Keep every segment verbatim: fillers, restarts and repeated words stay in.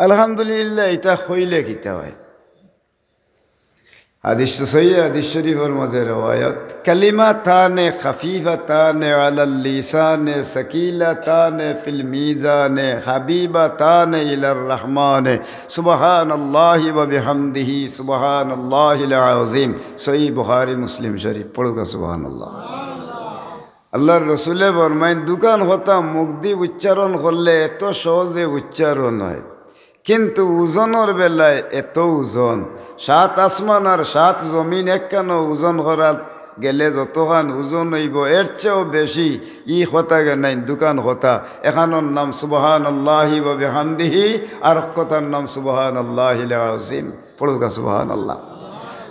আলহামদুলিল্লাহ, ইতা কইলে কিতা অয়? হাদিস তো সহি, হাদিস শরীফর মাঝে রেওয়ায়াত, "কালিমাতানে খাফিফাতানে আলাল লিসানে সাকিলাতানে ফিল মিজানে হাবিবাতানে ইলার রহমানে সুবহানাল্লাহি ওয়া বিহামদিহি সুবহানাল্লাহিল আযীম।" সহি বুখারী মুসলিম শরীফ। পড়ুকা সুবহানাল্লাহ। আল্লাহর রসুলে ফরমাইন, দুখান কথা মুখদি উচ্চারণ করলে এত সহজে উচ্চারণ অয়, কিন্তু ওজনর বেলায় এত ওজন, সাত আসমান আর সাত জমিন একখানো ওজন করা গেলে যতখান ওজন অইবো, এর চেয়েও বেশি ই কথা গেনাইন দুখান কথা। এখানোর নাম সুবহানাল্লাহি ওয়া বিহামদিহি, আর কথার নাম সুবহানাল্লাহিল আযীম। পড়ুকা সুবহানাল্লাহ।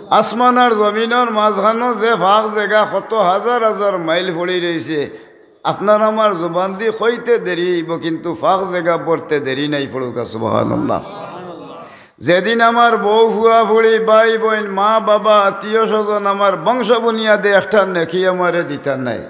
আসমান আর জমিনর মাঝখানো যে ফাঁক জাগা কত হাজার হাজার মাইল পড়ি রইছে, আপনার আমার জবান দি কইতে দেরি অইবো, কিন্তু ফাঁক জাগা ভরতে দেরি নাই। পড়ুকা সুবহানাল্লাহ। যেদিন আমার বউ, ফুয়া, ফুড়ি, ভাই, বইন, মা, বাবা, আত্মীয় স্বজন আমার বংশ বুনিয়াদে একটা নেকি আমারে দিতা নায়,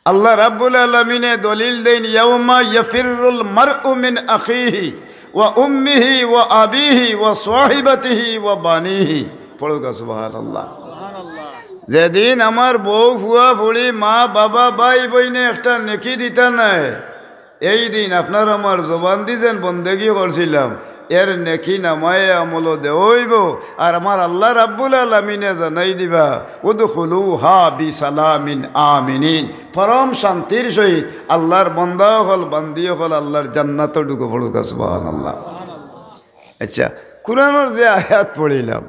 আল্লাহ রাব্বুল আলামিনে দলিল দেইন, "ইয়াউমা ইয়াফিররুল মারউ মিন আখিহি ওয়া উম্মিহি ওয়া আবিহি ওয়া সাহিবাতিহি ওয়া বানিহি।" পড়ুকা সুবহানাল্লাহ। যেদিন আমার বউ, ফুয়া, ফুড়ি, মা, বাবা, ভাই, বইনে একটা নেকি দিতা নায়, এই দিন আপনার আমার জবান দি যেন বন্দেগি করছিলাম, এর নেকি নামায়ে আমলো দেওয়া অইবো। আর আমার আল্লাহ রাব্বুল আলামিনে জানাই দিবা, "উদখুলুহা বিসালামিন আমিনিন।" পরম শান্তির সহিত আল্লাহর বন্দা অকল, বান্দি অকল আল্লাহর জান্নাতো ঢুকো। পড়ুকা সুবহানাল্লাহ। আচ্ছা, কোরআনর যে আয়াত পড়িলাম,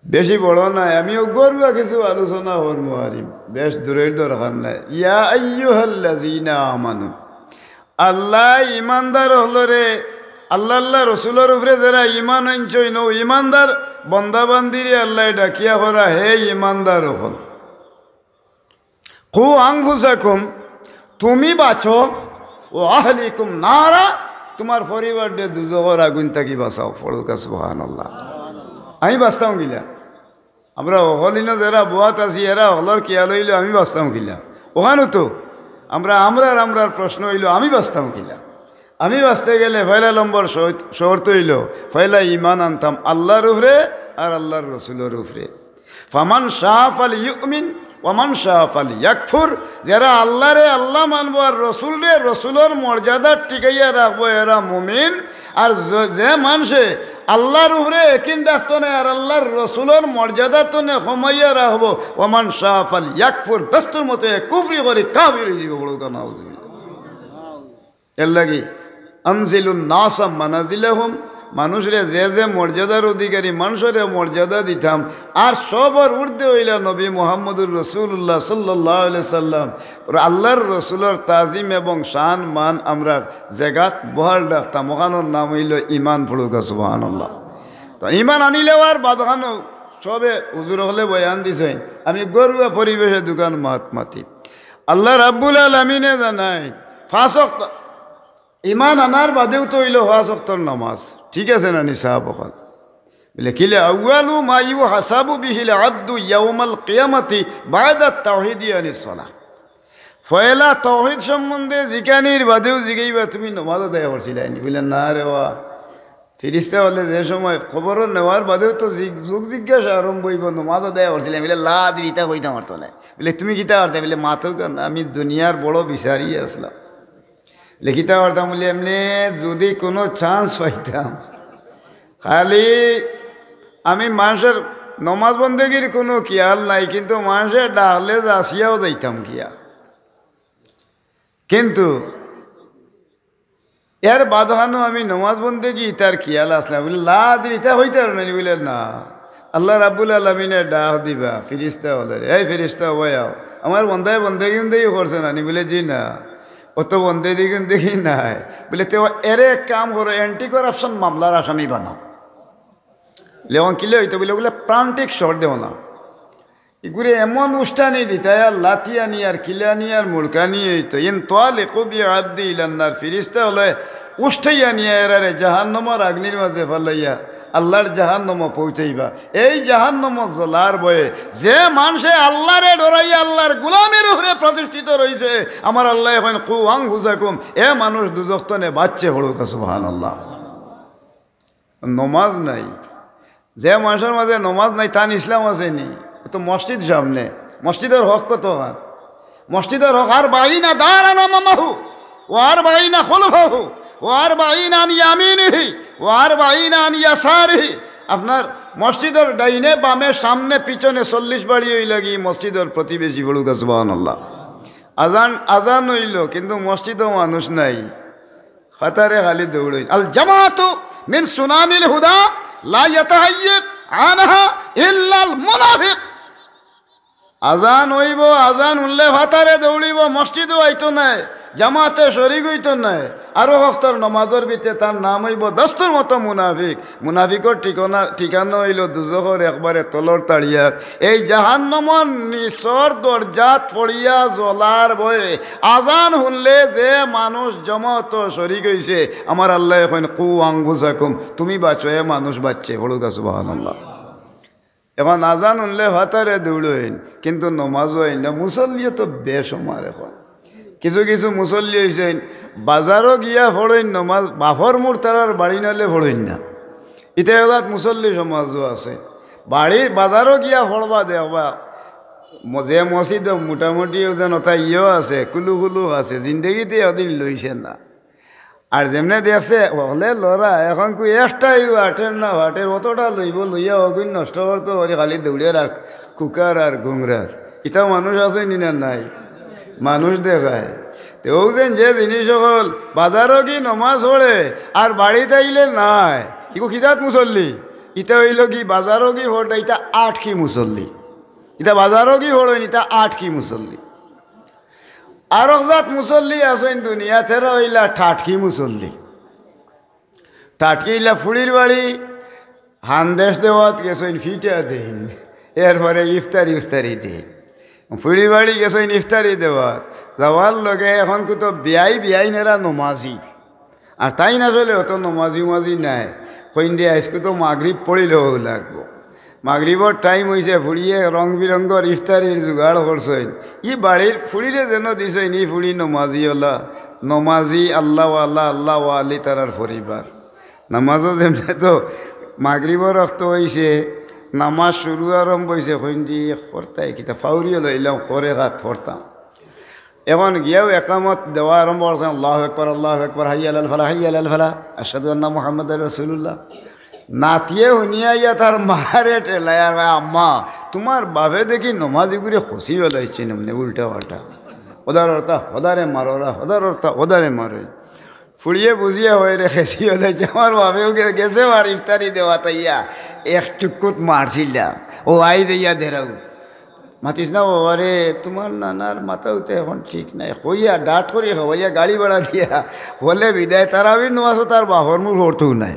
বেশি বড় নায়, আমি অগুয়ারুয়া কিছু আলোচনা করমু আরি, বেশ দূরের দরকার নাই। ইয়া আইয়ুহাল্লাযীনা আমানু, আল্লাহ ইমানদার অকলরে, আল্লাহ, আল্লাহ রসুলর উপরে যেরা ইমান আনছইন, অউ ইমানদার বন্দা বান্দিরে আল্লাহ ডাকিয়া করা, "হে ইমানদার অকল।" কু আনফুসাকুম, তুমি বাঁচো, ও আহলিকুম নারা, তুমার পরিবাররে দুজখর আগুইন থাকি বাঁচাও। পড়ুকা সুবহানাল্লাহ। আমি বাঁচতাম কিলা? আমরা অকল ইনো যেরা বওয়াত আছি, এরা অকলর খিয়াল অইলো আমি বাঁচতাম কিলা? অখানউ তো আমরা, আমরার, আমরার প্রশ্ন অইলো আমি বাঁচতাম কিলা? আমি বাঁচতে গেলে পয়লা নম্বর শর্ত, শর্ত অইলো পয়লা ইমান আনতাম আল্লাহর উপরে আর আল্লাহর রসুলর উপরে। ফামান শাআ ফালইউমিন ওয়া মান শাআ ফালইয়াকফুর। যেরা আল্লাহরে আল্লাহ মানবো আর রসুলরে রসুলর মর্যাদা টিকাইয়া রাখবো, এরা মুমিন। আর য-, যে মানষে আল্লাহর উপরে একিন রাখতো নায় আর আল্লাহর রসুলর মর্যাদা তনে কমাইয়া রাখবো, ওয়া মান শাআ ফালইয়াকফুর, দস্তুর মতো এ কুফরি করি কাফির অইযিবো। পড়ুকা নাউজুবিল্লাহ। এরলাগি, "আনজিলুন নাসা মানাজিলাহুম", মানুষরে যে যে মর্যাদার অধিকারী, মানষরে মর্যাদা দিতাম। আর সবর ঊর্ধ্বে অইলা নবী মুহাম্মদুর রাসূলুল্লাহ সাল্লাল্লাহু আলাইহি সাল্লাম। আর আল্লাহর রসুলর তাজিম এবং শান মান আমরার জাগাত বহাল রাখতাম। অখানর নাম অইলো ইমান। পড়ুকা সুবহানাল্লাহ। তো ইমান আনিলেওয়ার বাদখানউ সবে হুজুর অকলে বয়ান দিছইন, আমি ঘরুয়া পরিবেশে দুখান মাত মাতি। আল্লাহ রাব্বুল আলামিনে জানাইন, পাঁচ ওয়াক্ত ইমান আনার বাদেউ তো অইলো পাঁচ ওয়াক্তর নামাজ, ঠিক আছে না নি সাব অকল? বলে, কিলা, "আউয়ালু মা ইউহাসাবু বিহিল আবদু ইয়াউমাল কিয়ামাতি বা'দা তাওহীদি আনিস সালাহ।" পয়লা তাওহীদ সম্বন্ধে জিকানির বাদেউ জিগাইবা, "তুমি নামাজ আদায় করছিলায় নি?" বলে, "না রে বা।" ফিরিস্তা অকলে যে সময় কবরো নেওয়ার বাদেউ তো জিগ-, যোগ জিজ্ঞাসা আরম্ভ অইবো, "নামাজ আদায় করছিলায় নি?" বলে, "লা আদরি, ইতা কইতাম পারতাম নায়।" বলে, "তুমি কিতা করতায়?" বলে, "মাতউক্কা না, আমি দুনিয়ার বড় বিচারি আছলাম।" বলে, "কিতা করতাম?" বলে, "এমনে যুদি কুনু chance পাইতাম, খালি আমি মানষর নমাজ বন্দেগির কুনু খিয়াল নাই, কিন্তু মানষে ডাকলে যাচিয়াও যাইতাম গিয়া, কিন্তু এর বাদখানউ আমি নমাজ বন্দেগি ইতার খিয়াল আছলায়।" বলে, "লা আদরি, ইতা কইতায় পারো না নি?" বলে, "না।" আল্লাহ রাব্বুল আলামিনে ডাক দিবা ফিরিস্তা অকলরে, "এই ফিরিস্তা, অবায় আও, আমার বন্দায় বন্দেগি উন্দেগি করছে না নি?" বলে, "জি না, অত বন্দেগি উন্দেগি নাই।" বলে, "তে এরে এক কাম করো, anti corruption মামলার আসামি বানাও।" বলে, "অখন কিলা অইতো?" বলে, "অগুলা frantic shot দেও না।" ইগুরে এমন উষ্টানি দিতায় আর লাথি আনি আর কিলানি আর মুড়কানি অইতো। ইনতালিকু বিআবদি ইলান্নার, ফিরিস্তা অকলে উষ্টাইয়া নিয়া এরারে জাহান্নামর আগ্নির মাঝে ফালাইয়া আল্লার জাহান্নামো পৌঁছাইবা। এই জাহান্নামর জ্বলার ভয়ে যে মানষে আল্লারে ডরাইয়া আল্লার গুলামির উপরে প্রতিষ্ঠিত রইছে, আমার আল্লায় কইন, "কু আনফুসাকুম", এ মানুষ দুজখ তনে বাচছে, পড়ুক্কা সুবহানাল্লাহ। নমাজ নাই। যে মানষর মাঝে নমাজ নাই, তান ইসলাম আছে নি? অউ তো মসজিদ সামনে, মসজিদর হক কতখান? মসজিদর হক আরবাইনা দারান আমামাহু, ওয়া আরবাইনা খালফাহু, ওয়া আরবাইনা আন ইয়ামিনিহি, ওয়া আরবাইনা আন ইয়াসারিহি। আপনার মসজিদর ডাইনে বামে সামনে পিছনে চল্লিশ বাড়ি অইলোগি মসজিদর প্রতিবেশী, পড়ুক্কা সুবহানাল্লাহ। আজান, আজান অইলো, কিন্তু মসজিদো মানুষ নাই। ফাতারে খালি দৌড়ইন। আল জামাতু মিন সুনানিল হুদা লা ইয়াতাহাইয়িফ আনহা ইল্লাল মুনাফিক। আজান অইবো, আজান হুনলে ফাতারে দৌড়িবো, মসজিদো আইতো নায়, জামাতে শরিক অইতো নায়। আরো অক্তর নমাজর ভিতরে তার নাম অইবো দস্তুর মতো মুনাফিক। মুনাফিকর ঠিকানা, ঠিকানা অইলো দুজখর একবারে তলর তাড়িয়াত। এই জাহান্নামর নিচর দরজাত পড়িয়া জ্বলার ভয়ে আজান হুনলে যে মানুষ জমাতো শরিক অইছে, আমার আল্লায় কইন, "কু আনফুসাকুম", তুমি বাচো, এ মানুষ বাচছে, পড়ুক্কা সুবহানাল্লাহ। এখন আজান হুনলে ফাতারে দৌড়ইন, কিন্তু নমাজো আইন না। মুসল্লিও তো বেশুমার এখন। কিছু কিছু মুসল্লি অইছইন, বাজারো গিয়া পড়ইন নমাজ, বাফর মুর তারার বাড়ি নাইলে পড়ইন না। ইতা এজাত মুসল্লি সমাজও আছে। বাড়ি, বাজারো গিয়া পড়বা দেখবা, ম-, যে মসজিদো মোটামুটি অউ যেন অতা ইয়েও আছে, কুলু কুলু আছে, জিন্দেগিতে অদিন লইছে না। আর যেমনে দেখছে, হকলে লড়া, এখন কু একটাইও আটের না ফাটের, অতটা লইবো, লইয়া অগুইন নষ্ট করতো করি খালি দৌড়ের আর কুকার আর গুংরার। ইতা মানুষ আছে নি না নাই? মানুষ দেখায়। তে অউ যেন যে জিনিস অকল, বাজারো গি নমাজ পড়ে, আর বাড়িত আইলে নাই, ইগু কিজাত মুসল্লি? ইতা অইলো গি বাজারো গি পড়ে, ইতা আটকি মুসল্লি। ইতা বাজারো গি পড়ইন, ইতা আটকি মুসল্লি। আরক জাত মুসল্লি আছইন দুনিয়াত, এরা অইলা টাটকি মুসল্লি। টাটকি ইলা ফুড়ির বাড়ি হান্দেশ দেওয়াত গেছইন, ফিটা দেইন, এরপরে ইফতারি উফতারি দেইন। ফুড়ির বাড়ি গেছইন ইফতারি দেওয়াত, যাওয়ার লগে এখন কত বিয়াই বিয়াইন এরা নমাজি। আর তাইন আসলে অত নমাজি উমাজি নায়, কইন দে আইজকু তো মাগরিব পড়িলেও লাগবো। মাগরিবর টাইম অইছে, ফুড়িয়ে রং বিরঙ্গর ইফতারির জোগাড় করছইন। ই বাড়ির ফুড়িরে যেন দিছইন, ই ফুড়ি নমাজি অলা, নমাজি আল্লাওয়ালা, আল্লাওয়ালি তারার পরিবার। নমাজও যেমনে তো মাগরিবর অক্ত অইছে, নমাজ শুরু আরম্ভ অইছে, কইন দে করতায় কিতা, ফাউরিও লইলাম, করে কাত পড়তাম। এখন গিয়াও একামত দেওয়া আরম্ভ করছইন, "আল্লাহু আকবার, আল্লাহু আকবার, হাইয়া আলাল ফালাহ, হাইয়া আলাল ফালাহ, আশহাদু আন্না মুহাম্মাদার রাসূলুল্লাহ।" নাতিয়ে হুনিয়া ইয়া তার মারে ঠেলাইয়া কয়, "আম্মা, তুমার বাপে দেখি নমাজি করি খসি ফালাইছে, এমনে উল্টা পাল্টা। হদার অর্থা, হদারে মাররা, হদার অর্থা, হদারে মারে।" ফুড়িয়ে বুঝিয়া কয় রে, "খসি ফালাইছে, আমার বাপেও গে-, গেছে বার ইফতারি দেওয়াত আইয়া, এক টুকুত মারছিলা, অউ আইজ আইয়া দেরাউ।" মাতিস না বাবা রে, তুমার নানার মাথা উতা এখন ঠিক নাই। কইয়া ডাট করি খাওয়াইয়া গাড়ি ভাড়া দিয়া হলে বিদায়, তারাবির নমাজও তার বাপর মুর পড়তউ নায়।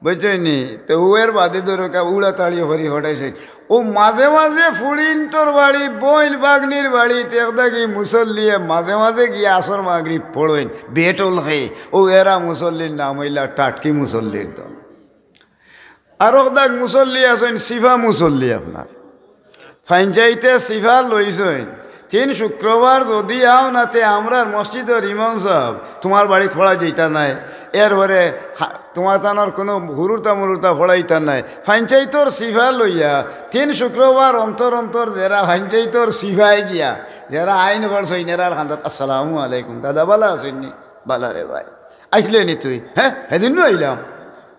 বুঝছইন নি? তে অউ এর বাদে ধরো কা উড়াতাড়ি করি হটাইছে। অউ মাঝে মাঝে ফুড়িন্তর বাড়ি, বইন বাগনির বাড়িত একদাগি মুসল্লিয়ে মাঝে মাঝে গিয়া আসর মাগরিব পড়ইন, বেটল খেয়ে। অউ এরা মুসল্লির নাম অইলা টাটকি মুসল্লির দল। আরক দাগ মুসল্লি আছইন, সিফা মুসল্লি আপনার। ফাইনচাইতে সিফা লইছইন। তিন শুক্রবার যুদি আও না তে আমরার মসজিদর ইমাম সাব তুমার বাড়িত পড়া যাইতা নায়। এরপরে খা-, তুমার তানর কুনু হুরুতা মুরুতা পড়াইতা নায়। ফাইনচাইতর সিফা লইয়া তিন শুক্রবার অন্তর অন্তর যেরা ফাইনচাইতর সিফায় গিয়া যেরা আইন করছইন এরার কান্দাত, "আসসালামু আলাইকুম, দাদা বালা আছইন নি?" "বালা রে ভাই।" "আইছলে নি তুই?" "হ্যাঁ, হেদিন নু আইলাম।"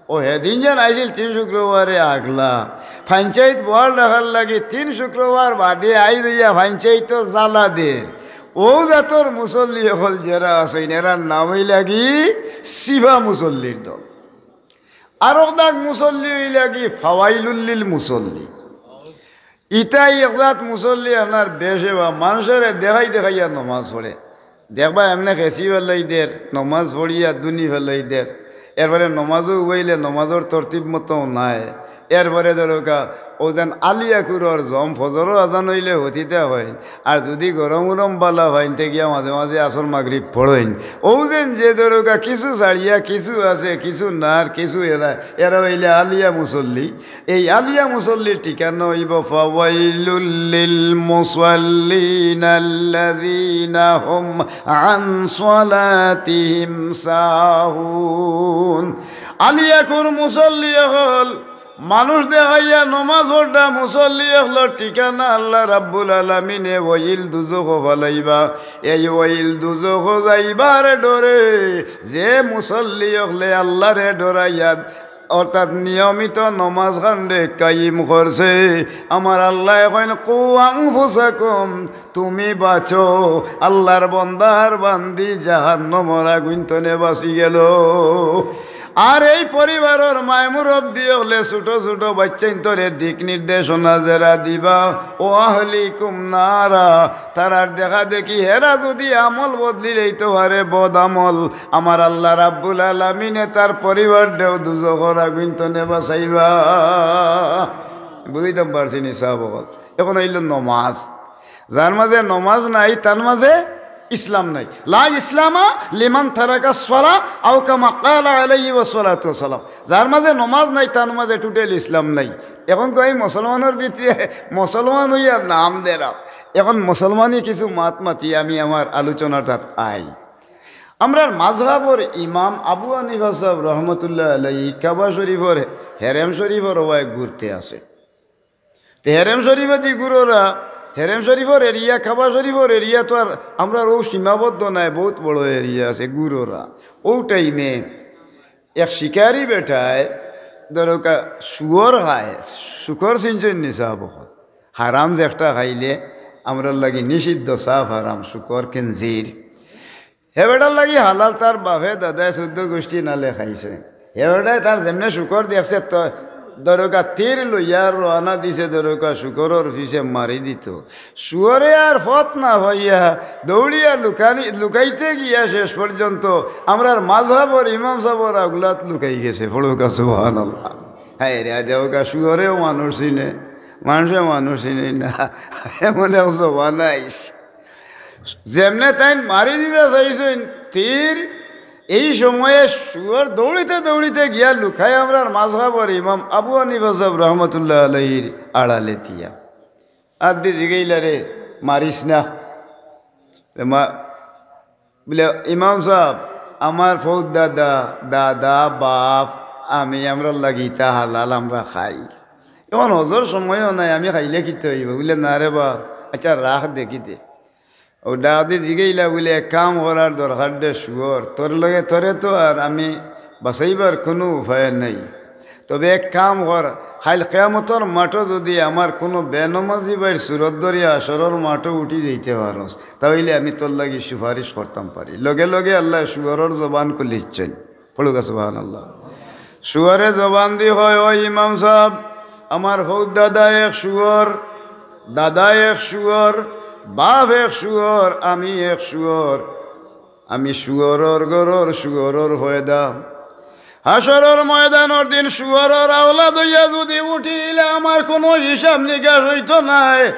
অউ হেদিন যেন আইছিল তিন শুক্রবারে আগলা, ফাইনচাইত বহাল রাখার লাগি তিন শুক্রবার বাদে আইজ অইয়া ফাইনচাইতো জ্বালা দের। অউ জাতর মুসল্লি অকল যেরা আছইন, এরার নাম অইলা গি সিফা মুসল্লির দল। আরক দাগ মুসল্লি অইলা গি ফাওয়াইলুল্লিল মুসল্লি। ইতাই এক জাত মুসল্লি আপনার বেশে বা মানষরে দেখাই দেখাইয়া নমাজ পড়ে। দেখবা এমনে খেসি ফালাই দের, নমাজ পড়িয়া দুনি ফালাই দের। এরপরে নমাজও উবাইলে নমাজর তরতিব মতো নায়। এরপরে ধরউক্কা, অউ যেন আলিয়া কুরর জম ফজরর আজান অইলে হতিতা অইন, আর যুদি গরম গরম বালা পাইন তে গিয়া মাঝে মাঝে আসর মাগরিব পড়ইন। অউ যেন যে ধরউক্কা কিছু ছাড়িয়া কিছু আছে, কিছু নার, কিছু এরা, এরা অইলে আলিয়া মুসল্লি। এই আলিয়া মুসল্লির ঠিকানা অইবো فويل للمصلين الذين هم عن صلاتهم ساهون। আলিয়া কুর মুসল্লি অকল, মানুষ দেখাইয়া নমাজ পড়রা মুসল্লি অকলর ঠিকানা আল্লাহ রাব্বুল আলামিনে ওয়াইল দুজখো ফালাইবা। এই ওয়াইল দুজখো যাইবার ডরে যে মুসল্লি অকলে আল্লাহরে ডরাইয়া অর্থাৎ নিয়মিত নমাজ খানরে কায়েম করছে, আমার আল্লায় কইন, "কু আনফুসাকুম", তুমি বাঁচো, আল্লাহর বন্দার বান্দি জাহান্নামর আগুইন তনে বাঁচি গেল। আর এই পরিবারর মায় মুরব্বি অকলে ছোট ছোট বাইচ্চাইন্তরে দিক নির্দেশনা যেরা দিবা, "ওয়া আহলিকুম নারা", তারার দেখা দেখি হেরা যুদি আমল বদলি লইতো পারে বদ আমল, আমার আল্লাহ রাব্বুল আলামিনে তার পরিবাররেও দুজখর আগুইন তনে বাঁচাইবা। বুঝাইতাম পারছি নি সাব অকল? এখন অইলো নমাজ। যার মাঝে নমাজ নাই, তার মাঝে ইসলাম নাই। লা ইসলামা লিমান তারাকা সালা, আও কামা ক্বালা আলাইহি ওয়াসসালাতু ওয়াসসালাম। যার মাঝে নমাজ নাই, তার মাঝে টোটাল ইসলাম নাই। এখন কই মুসলমানর ভিতরে মুসলমান অইয়া নাম দেরা। এখন মুসলমানি কিছু মাত মাতি আমি আমার আলোচনাটাত আই। আমরার মাযহাবর ইমাম আবু হানিফা সাব রহমতুল্লাহ আলাইহি কাবা শরীফর হেরেম শরীফর ওবায় ঘুরতে আছে। তে হেরেম শরীফেদি ঘুররা, হেরেম শরীফর এরিয়া, কাবা শরীফর এরিয়া তো আর আমরার অউ সীমাবদ্ধ নায়, বউত বড় এরিয়া আছে ঘুররা। অউ টাইমে এক শিকারি বেটায় ধরউক্কা শুয়র খায়, শুকর চিনছইন নি সাব অকল? হারাম যেকটা খাইলে আমরার লাগি নিষিদ্ধ, সাফ হারাম, শুকর, খিনজির। হে বেটার লাগি হালাল, তার বাফে দাদায় চৌদ্দ গুষ্টি নালে খাইছে। হে বেটায় তার যেমনে শুকর দেখছে, তো ধরউক্কা তীর লইয়া রওয়ানা দিছে, ধরউক্কা শুকরর পিছে মারি দিতো। শুয়রে আর পথ না পাইয়া দৌড়িয়া লুকানি, লুকাইতে গিয়া শেষ পর্যন্ত আমরার মাযহাবর ইমাম সাবর আগুলাত লুকাই গেছে। পড়উক্কা সুবহানাল্লাহ। হায় রে, দেখউক্কা শুয়রেও মানুষ চিনে, মানুষে মানুষ চিনে না, এমন এক জমানা আইছে। যেমনে তাইন মারি দিতা চাইছইন তীর, এই সময়ে শুয়র দৌড়িতে দৌড়িতে গিয়া লুকায় আমরার মাযহাবর ইমাম আবু হানিফা সাব রহমতুল্লাহ আলাইহির আড়ালে দিয়া। আর দি জিগাইলা, "রে, মারিস না।" তে মা-, বুলে, "ইমাম সাব, আমার ফৌদ দাদা, দাদা, বাফ, আমি, আমরার লাগি ইতা হালাল, আমরা খাই। এখন হজর সময়ও নাই, আমি খাইলে কিতা অইবো?" বুলে, "না রে বা, আচ্ছা রাখ দেখি দে।" অউ ডাক দি জিগাইলা বুলে, "এক কাম করার দরকার দে শুয়র, তোর লগে, তোরে তো আর আমি বাঁচাইবার কুনু উপায় নাই। তবে এক কাম কর, কাইল কিয়ামতর মাঠো যুদি আমার কুনু বেনমাজি ভাইর সুরত ধরি হাশরর মাঠো উঠি যাইতে পারস, তা অইলে আমি তোর লাগি সুপারিশ করতাম পারি।" লগে লগে আল্লায় শুয়রর জবান খুলিচ্ছইন। পড়উক্কা সুবহানাল্লাহ। শুয়রে জবান দি কয়, "ও ইমাম সাব, আমার ফৌদ দাদা এক শুয়র, দাদা এক শুয়র, বাফ এক শুয়র, আমি এক শুয়র, আমি শুয়রর ঘরর শুয়রর পয়দা। হাশরর ময়দানর দিন শুয়রর আওলাদ অইয়া যুদি উঠিলে আমার কুনু হিসাব নিকাশ অইতো নায়।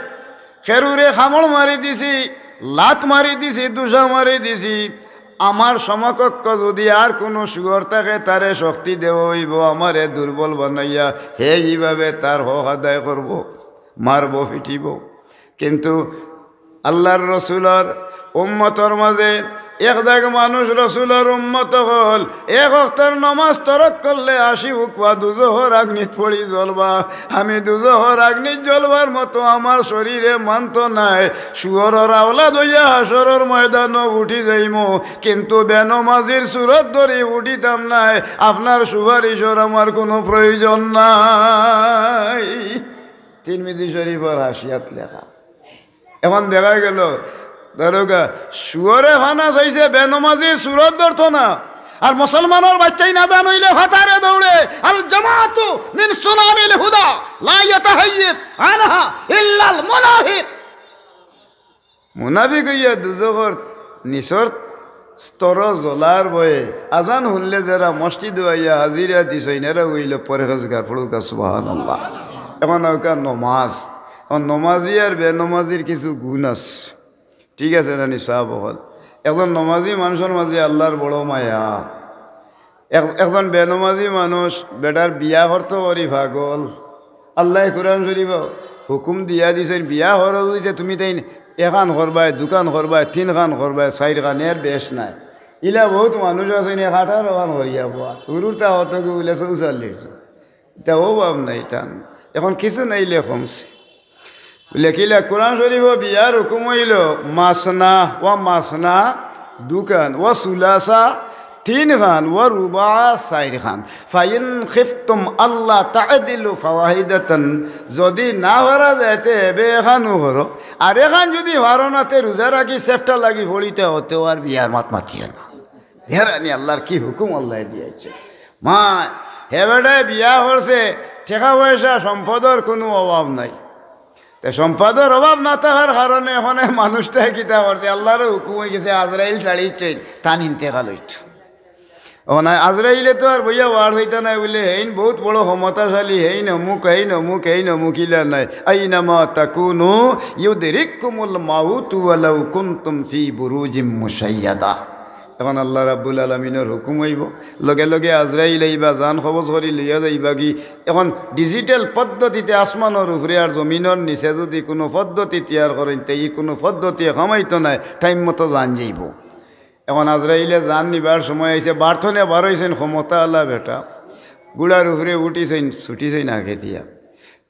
খেরুরে কামড় মারি দিছি, লাত মারি দিছি, দুষা মারি দিছি। আমার সমকক্ষ যুদি আর কুনু শুয়র থাকে, তারে শক্তি দেওয়া অইবো, আমারে দুর্বল বানাইয়া হে ইভাবে তার হক আদায় করবো, মারবো, পিটিবো।" কিন্তু আল্লার রসুলর উম্মতর মাঝে এক দাগ মানুষ রসুলর উম্মত অকল, এক অক্তর নমাজ তরক করলে আশি উকবা দুজখর আগ্নিত পড়ি জ্বলবা। আমি দুজখর আগ্নিত জ্বলবার মতো আমার শরীরে মানতো নায়। শুয়রর আওলাদ অইয়া হাশরর ময়দানো উঠি যাইমু, কিন্তু বেনমাজির সুরত ধরি উঠিতাম নায়। আপনার সুপারিশর আমার কুনু প্রয়োজন নাই। তিরমিজি শরীফর হাশিয়াত লেখা। এখন দেখা গেল, ধরউক্কা, শুয়রে খানা চাইছে, বেনমাজির সুরত ধরতো না। আর মুসলমানর বাইচ্চাইন আজান অইলে ফাতারে দৌড়ে। আল জামাতু মিন সুনানিল হুদা, লা ইয়াতাহাইয়াজ আনহা ইল্লাল মুনাফিক। মুনাফিক অইয়া দুজখর নিচর স্তর জ্বলার ভয়ে আজান হুনলে যেরা মসজিদো আইয়া হাজিরা দিছইন, এরা অইলো পরহেজগার। পড়ুক্কা সুবহানাল্লাহ। এখন অউক্কা নমাজ, এখন নমাজি আর বেনমাজির কিছু গুণ আছে, ঠিক আছে না নি সাব অকল? একজন নমাজি মানুষর মাঝে আল্লার বড় মায়া। এক-, একজন বেনমাজি মানুষ, বেটার বিয়া করতো করি পাগল। আল্লায় কুরআন শরিফো হুকুম দিয়া দিছইন, বিয়া করো যুদি তে তুমি তাইন এখান করবায়, দুখান করবায়, তিনখান করবায়, চাইরখান, এর বেশ নায়। ইলা বউত মানুষ আছইন, এক আঠারোখান করিয়া বওয়া। হুরুতা অত গু বুলে চৌচল্লিশ জন। ইতা অভাব নাই তান। এখন কিছু নাইলে কমছে। বুলে কিলা, কুরআন শরিফো বিয়ার হুকুম অইলো মাসনা ওয়া মাসনা, দুখান, ওয়া সুলাসা, তিনখান, ওয়া রুবা, চাইরখান। ফাইন খিফতুম আল্লা তা'দিলু ফাওয়াহিদাতান, যুদি না পারা যায় তে এবে এখানউ করো, আর এখান যুদি পারো না তে রুজা রাখি চেষ্টা লাগি পড়িতে অতে আর বিয়ার মাত মাতিও না। হেরানি আল্লার কি হুকুম আল্লায় দিয়াইছে। মা, হে বেটায় বিয়া করছে, টেকা পয়সা সম্পদর কুনু অভাব নাই। তে সম্পদর অভাব না থাকার কারণে অখন এ মানুষটায় কিতা করছে, আল্লার হুকুম অইগেছে, আজরাইল ছাড়িছইন, তান ইন্তেকাল অইতো। অখন আজরাইলে তো আর বইয়া ওয়াজ অইতা নায় বুলে, হেইন বউত বড় ক্ষমতাশালী, হেইন অমুক, হেইন অমুক, হেইন অমুক, ইলা নায়। আইনামা তাকুনু ইউদরিককুমুল মাউতু ওয়ালাউ কুনতুম ফি বুরুজিম মুশাইয়াদা। অখন আল্লা রাব্বুল আলামিনর হুকুম অইবো, লগে লগে আজরাইল আইবা, জান কবজ করি লইয়া যাইবাগি। অখন digital পদ্ধতিতে আসমানর উপরে আর জমিনর নিচে যুদি কুনু পদ্ধতি তৈয়ার করইন, তে ই কুনু পদ্ধতিয়ে কামাইতো নায়, time মতো জান যাইবো। অখন আজরাইলে জান নিবার সময় আইছে, বারথনে বারইছইন ক্ষমতাআলা বেটা, ঘুড়ার উপরে উঠিছইন, ছুটিছইন আগে দিয়া।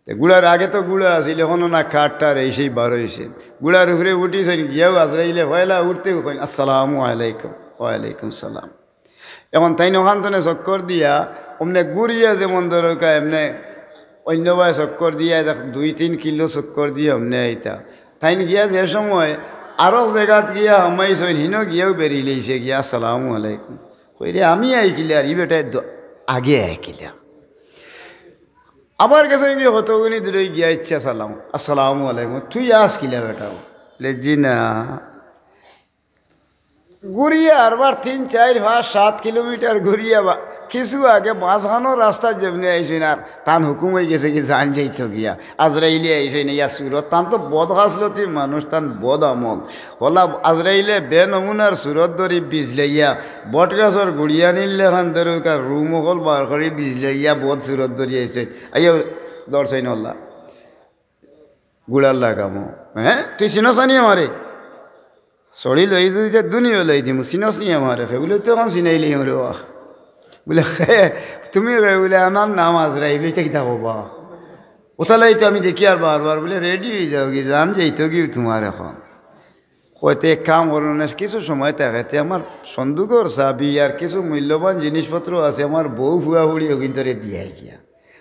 তে ঘুড়ার আগে তো ঘুড়া আছিল, অখনো না কাঠ টার, এই সেই বারইছে। ঘুড়ার উপরে উঠিছইন, গিয়াউ আজরাইলে পয়লা উঠতেউ কইন, "আসসালামু আলাইকুম।" "ওয়ালাইকুম সালাম।" অখন তাইন অখান থনে চক্কর দিয়া, অমনে ঘুরিয়া যেমন ধরউক্কা, এমনে অইন্যবায় চক্কর দিয়া, দেখ, দুই তিন কিলো চক্কর দিয়া অমনে আইতা। তাইন গিয়া যে সময় আরক জেগাত গিয়া হামাইছইন, হিনো গিয়াউ বেরিলাইছে গিয়া, "আসসালামু আলাইকুম।" কইরে, "আমি আইকিলা, আর ই বেটায় দ-, আগে আইকিলা।" আবার গেছইন গিয়া কতগুনি দূরে গিয়া, "ইচ্ছা সালাম, আসসালামু আলাইকুম, তুই আস কিলা বেটা?" বুলে, "জি না।" ঘুরিয়া আরবার তিন, চাইর, পাঁচ, সাত কিলোমিটার ঘুরিয়া বা-, কিছু আগে মাঝখানো রাস্তা যেমনে আইছইন, আর তান হুকুম অইগেছে কি জান যাইতো গিয়া। আজরাইলে আইছইন ইয়া সুরত, তান তো বদ খাসলতি মানুষ, তান বদ আমল। অলা আজরাইলে বেনমুনার সুরত ধরি বিজলাইয়া, বট গাছর গুড়িয়ানির লেখান ধরউক্কা রুম অকল বার করি বিজলাইয়া বদ সুরত ধরি আইছইন। আইয়া ধরছইন অলা। ঘুড়ার লাগামো। "হ্যাঁ? তুই চিনস নি আমারে?" "ছড়ি লই যদি তে দুনিয়া লই দিমু, চিনস নি আমারে?" কে বুলে, "তুই অখন চিনাইলি আমারে বা।" বুলে, "হে, তুমি কে?" বুলে, "আমার নাম আজরাইল।" বুলে, "ইতা কিতা কও বা?" "অতার লাগি তো আমি দেখি আর বারবার।" বুলে, "রেডি অইযাওগি, জান যাইতোগি তুমার অখন।" কইতে, "এক কাম করো না, কিছু সময় থাকে, তে আমার সন্দুকর চাবি আর কিছু মূল্যবান জিনিসপত্র আছে, আমার বউ ফুয়া ফুড়ি অগুইন্তরে দিয়াই গিয়া।"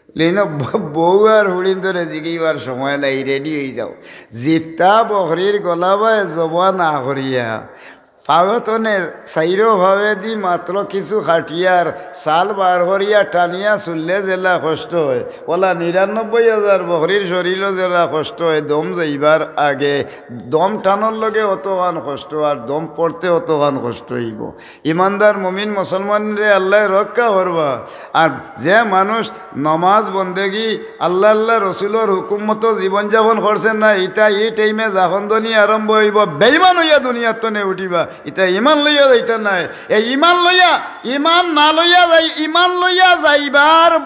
বুলে, "না, ব-, বউ আর ফুড়িন্তরে জিগাইবার সময় নাই, রেডি অইযাও।" যেতা বকরির গলাবায় জবা না করিয়া, পাওতনে চাইরো পাওয়েদি মাত্র কিছু খাটিয়ার ছাল বার করিয়া টানিয়া ছুড়লে যেলা কষ্ট অয়, অলা নিরানব্বই হাজার বকরির শরীলো যেলা কষ্ট অয়, দম যাইবার আগে দম টানর লগে অতখান কষ্ট, আর দম পড়তে অতখান কষ্ট অইবো। ইমানদার মুমিন মুসলমানরে আল্লায় রক্ষা করবা। আর যে মানুষ নমাজ বন্দেগি, আল্লা, আল্লা রসুলর হুকুম মতো জীবন যাপন করছে না, ইতা ই টাইমে জাখন্দনি আরম্ভ অইবো, বেইমান অইয়া দুনিয়ার তনে উঠিবা। ইতা ইমান লইয়া যাইতা নায়। এই ইমান লইয়া, ইমান না লইয়া যাই, ইমান লইয়া যাইবার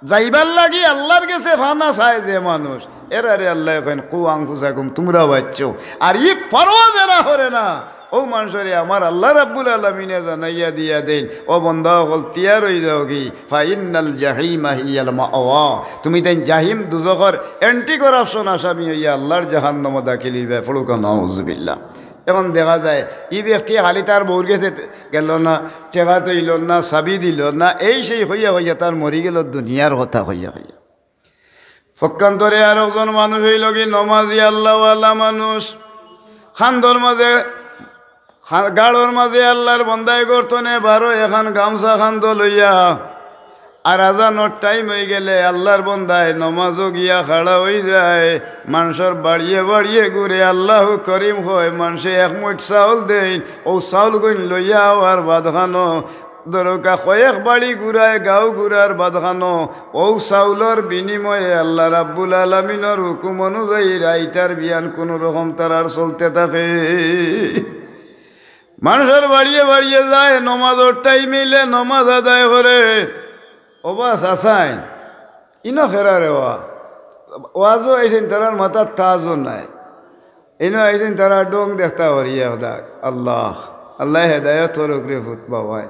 যাইবার লাগি আল্লার গেছে ফানা চায় যে মানুষ, এরারে আল্লায় কইন, "কু আনফুসাকুম", তুমরা বাঁচো। আর ই পরোয়া যেরা করে না, অউ মানষরে আমার আল্লা রাব্বুল আলামিনে জানাইয়া দিয়া দেইন, "ও বন্দা অকল, তৈয়ার অইযাওগি, ফাইন্নাল জাহিমা হিয়াল মাওয়া।" তুমি তাইন জাহিম দুজখর anti corruption আসামি অইয়া আল্লার জাহান্নামো দাখিল অইবায়। পড়ুক্কা নাউজুবিল্লাহ। অখন দেখা যায়, ই ব্যক্তি খালি তার বউর গেছে গেলো না, টেকা থইলো না, চাবি দিলো না, এই সেই কইয়া কইয়া তার মরি গেলো দুনিয়ার কথা কইয়া কইয়া। পক্ষান্তরে আরকজন মানুষ অইলোগি নমাজি আল্লাওয়ালা মানুষ, কান্দর মাঝে, কা-, গাড়র মাঝে আল্লার বন্দায় গর্তনে বারো এখান গামছা কান্দো লইয়া, আর আজানর টাইম অইগেলে আল্লার বন্দায় নমাজো গিয়া খাড়া অইযায়, মানষর বাড়িয়ে বাড়িয়ে ঘুরে, আল্লাহু করিম কয়, মানষে এক মুইঠ চাউল দেইন, অউ চাউলগুইন লইয়া আওয়ার বাদখানো, ধরউক্কা কয়েক বাড়ি ঘুরায়, গাঁও ঘুরার বাদখানো, অউ চাউলর বিনিময়ে আল্লা রাব্বুল আলামিনর হুকুম অনুযায়ী রাইত আর বিয়ান কুনুরকম তারার চলতে থাকে। মানষর বাড়িয়ে বাড়িয়ে যায়, নমাজর টাইম অইলে নমাজ আদায় করে। ওবা চাচাইন, ইনো খেরা রে ওয়া? ওয়াজো আইছইন, তারার মাথাত তাজও নাই। ইনো আইছইন, তারা ঢং দেখতা পারি একদাগ। আল্লাহ, আল্লায় হেদায়ত করউক রে পুত বাবায়।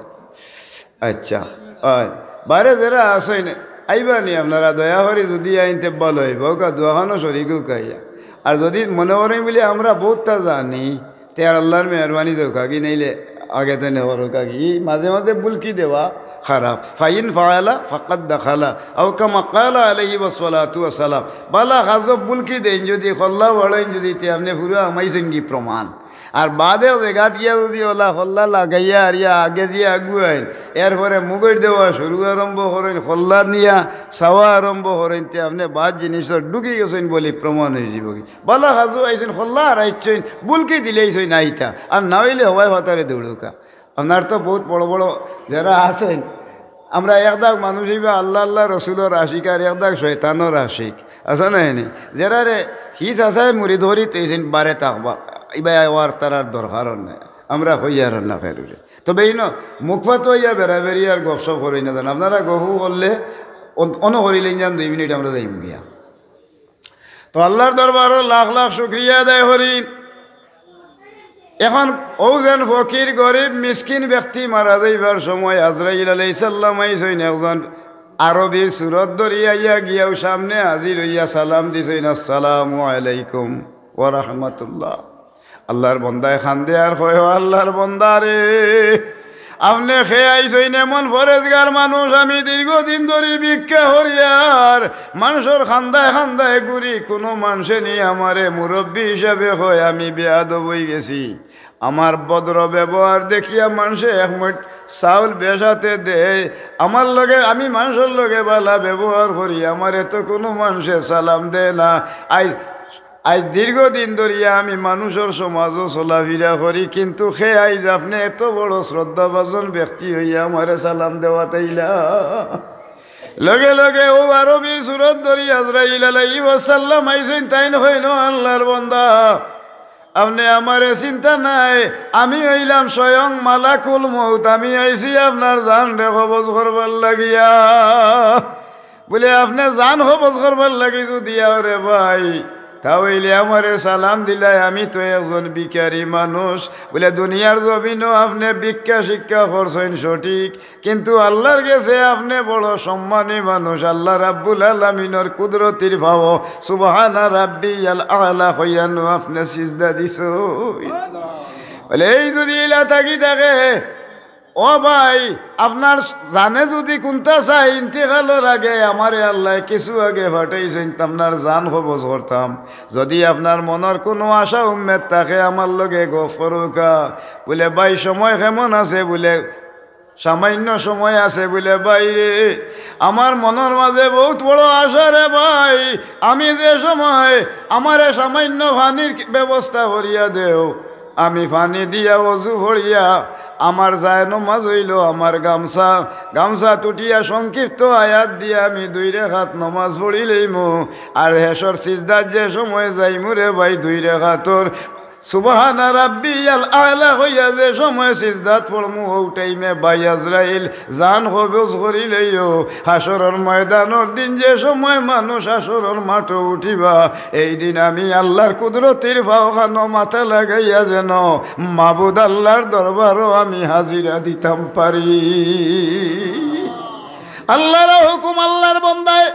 আচ্ছা, অয়, বারে যেরা আছইন, আইবা নি আপনারা, দয়া করি যুদি আইন তে ভালা অইবো, অউক্কা দোয়াখানো শরিক অউক্কা আইয়া। আর যুদি মনে করইন বুলি আমরা বউততা জানি, তে আর আল্লার মেহেরবানি দেউক্কা গি, নাইলে আগে তো নেওয়ার অউক্কা গি। ই মাঝে মাঝে বুলকি দেওয়া খারাপ। ফাইন ফাআলা ফাকাদ দাখালা, আও কামা ক্বালা আলাইহি ওয়াসসালাতু ওয়াসসালাম। বালা কাজো বুলকি দেইন যুদি, কল্লা বাড়াইন যুদি, তে আপনে পুরা হামাইছইন গি প্রমাণ। আর বাদে জেগাত গিয়া যুদি অলা কল্লা লাগাইয়া আর ইয়া আগে দিয়া আগুয়াইন, এরপরে মুগুর দেওয়া শুরু আরম্ভ করইন, কল্লা নিয়া চাওয়া আরম্ভ করইন, তে আপনে বাদ জিনিসো ঢুকি গেছইন বুলি প্রমাণ অইযিবো গি। বালা কাজো আইছইন, কল্লা হারাইছইন, বুলকি দিলাইছইন আইতা, আর না অইলে হবায় ফাতারে দৌড়উক্কা। আপনার তো বউত বড় বড় যেরা আছইন, আমরা একদাগ মানুষ ইবা আল্লা, আল্লা রসুলর আশিক, আর একদাগ শয়তানর আশিক, আছে না এনে? যেরারে হি চাচায় মুরিদ করি থইছইন, বারে থাকবা, ইবা আওয়ার তারার দরকারও নাই, আমরা কইয়ার না কেউরে। তবে ইনো মুখপাত অইয়া বেড়াবেড়ি আর গফসফ করইন না জান, আপনারা গফ করলে অন-, অনো করিলাইন যান, দুই মিনিট আমরা যাইমু গিয়া। তো আল্লার দরবারো লাখ লাখ শুকরিয়া আদায় করি। এখন অউ যেন ফকির, গরিব, মিসকিন ব্যক্তি মারা যাইবার সময় আজরাইল আলাইহিস সালাম আইছইন, একজন আরবির সুরত ধরি আইয়া গিয়াউ সামনে হাজির অইয়া সালাম দিছইন, "আসসালামু আলাইকুম ওয়া রাহমাতুল্লাহ।" আল্লার বন্দায় কান্দে আর কয়, "ও আল্লার বন্দা রে, আপনে কে আইছইন এমন পরেজগার মানুষ, আমি দীর্ঘদিন ধরি ভিক্ষা করিয়ার মানষর কান্দায় কান্দায় ঘুরি, কুনু মানষে নি আমারে মুরব্বি হিসাবে কয়, আমি বেয়াদব অইগেছি। আমার ভদ্র ব্যবহার দেখিয়া মানষে এক মুইঠ চাউল বেশাতে দেয়, আমার লগে, আমি মানষর লগে বালা ব্যবহার করি, আমারে তো কুনু মানষে সালাম দেয় না। আইজ আইজ দীর্ঘদিন ধরিয়া আমি মানুষর সমাজো চলাফিরা করি, কিন্তু কে আইজ আপনে এত বড় শ্রদ্ধাভাজন ব্যক্তি অইয়া আমারে সালাম দেওয়াত আইলা?" লগে লগে অউ আরবির সুরত ধরি আজরাইল আলাইহিস সালাম আইছইন, তাইন কইন, "ও আল্লার বন্দা, আপনে আমারে চিনতা নায়, আমি অইলাম স্বয়ং মালাকুল মউত, আমি আইছি আপনার জানরে কবজ করবার লাগিয়া।" বুলে, "আপনে জান কবজ করবার লাগি যুদি আও রে ভাই, তা অইলে আমারে সালাম দিলায়, আমি তো একজন ভিখারি মানুষ।" বুলে, "দুনিয়ার জমিনো আপনে ভিক্ষা শিক্ষা করছইন সঠিক, কিন্তু আল্লার গেছে আপনে বড় সম্মানী মানুষ, আল্লা রাব্বুল আলামিনর কুদরতির পাও, সুবহানা রাব্বিয়াল আলা কইয়ানো আপনে সিজদা দিছইন।" বুলে, এই যুদি ইলা থাকি থাকে, ও ভাই, আপনার জানে যুদি কুন্তা চায়, ইন্তেকালর আগে আমারে আল্লায় কিছু আগে পাঠাইছইন, আপনার জান কবজ করতাম। যুদি আপনার মনর কুনু আশা উম্মেদ থাকে, আমার লগে গফ করউক্কা। বুলে, "ভাই, সময় কেমন আছে?" বুলে, "সামান্য সময় আছে।" বুলে, "ভাই রে, আমার মনর মাঝে বউত বড় আশা রে ভাই, আমি যে সময় আমারে সামান্য পানির ব্যবস্থা করিয়া দেও, আমি পানি দিয়া অজু করিয়া, আমার জায়নমাজ অইলো আমার গামছা, গামছা তুটিয়া সংক্ষিপ্ত আয়াত দিয়া আমি দুই রেখাত নমাজ পড়িলাইমু। আর হেশর সিজদাত যে সময় যাইমু রে ভাই, দুই রেখাতর সুবহানা রাব্বিয়াল আলা কইয়া যে সময় সিজদাত পড়মু, অউ টাইমে ভাই আজরাইল জান কবজ করিলাইও।" হাশরর ময়দানর দিন যে সময় মানুষ হাশরর মাঠো উঠিবা, এই দিন আমি আল্লার কুদরতির পাওখানো মাথা লাগাইয়া যেন মাবুদ আল্লার দরবারো আমি হাজিরা দিতাম পারি। আল্লার হুকুম, আল্লার বন্দায়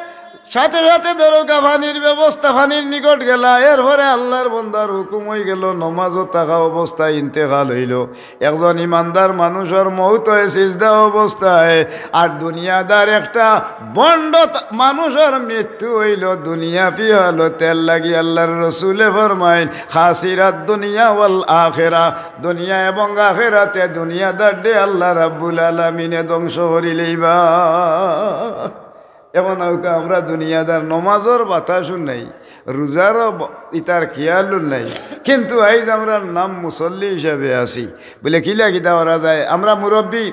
সাথে সাথে ধরউক্কা পানির ব্যবস্থা, পানির নিকট গেলা, এরপরে আল্লার বন্দার হুকুম অইগেলো, নমাজো থাকা অবস্থায় ইন্তেকাল অইলো। একজন ইমানদার মানুষর মউত অয় সিজদা অবস্থায়, আর দুনিয়াদার একটা ভন্ড ত-, মানুষর মৃত্যু অইলো দুনিয়া ফি হালতে। এরলাগি আল্লার রসুলে ফরমাইন, "খাসিরাত দুনিয়া ওয়াল আখিরা", দুনিয়া এবং আখিরাতে দুনিয়াদাররে আল্লা রাব্বুল আলামিনে ধ্বংস করিলাইবা। এখন অউক্কা আমরা দুনিয়াদার, নমাজর বাতাসও নাই, রোজারও ব-, ইতার খিয়ালও নাই, কিন্তু আইজ আমরার নাম মুসল্লি হিসাবে আছি। বুলে, কিলা কিতা করা যায়? আমরা মুরব্বি,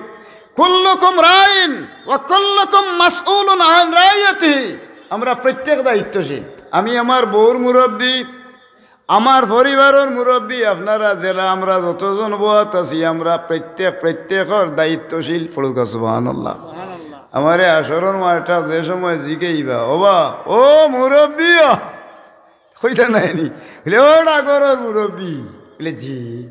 "কুল্লুকুম রাইন ওয়া কুল্লুকুম মাসউলুন আন রাইয়াতিহি।" আমরা প্রত্যেক দায়িত্বশীল। আমি আমার বউর মুরব্বি, আমার পরিবারর মুরব্বি, আপনারা যেরা, আমরা যতজন বওয়াত আছি, আমরা প্রত্যেক, প্রত্যেকর দায়িত্বশীল। পড়উক্কা সুবহানাল্লাহ। আমারে হাশরর মাঠে যে সময় জিগাইবা, "ওবা, ও মুরব্বি, ও?" কইতা নায় নি? বুলে, "ও ডাগরর মুরব্বি।" বুলে, "জি।"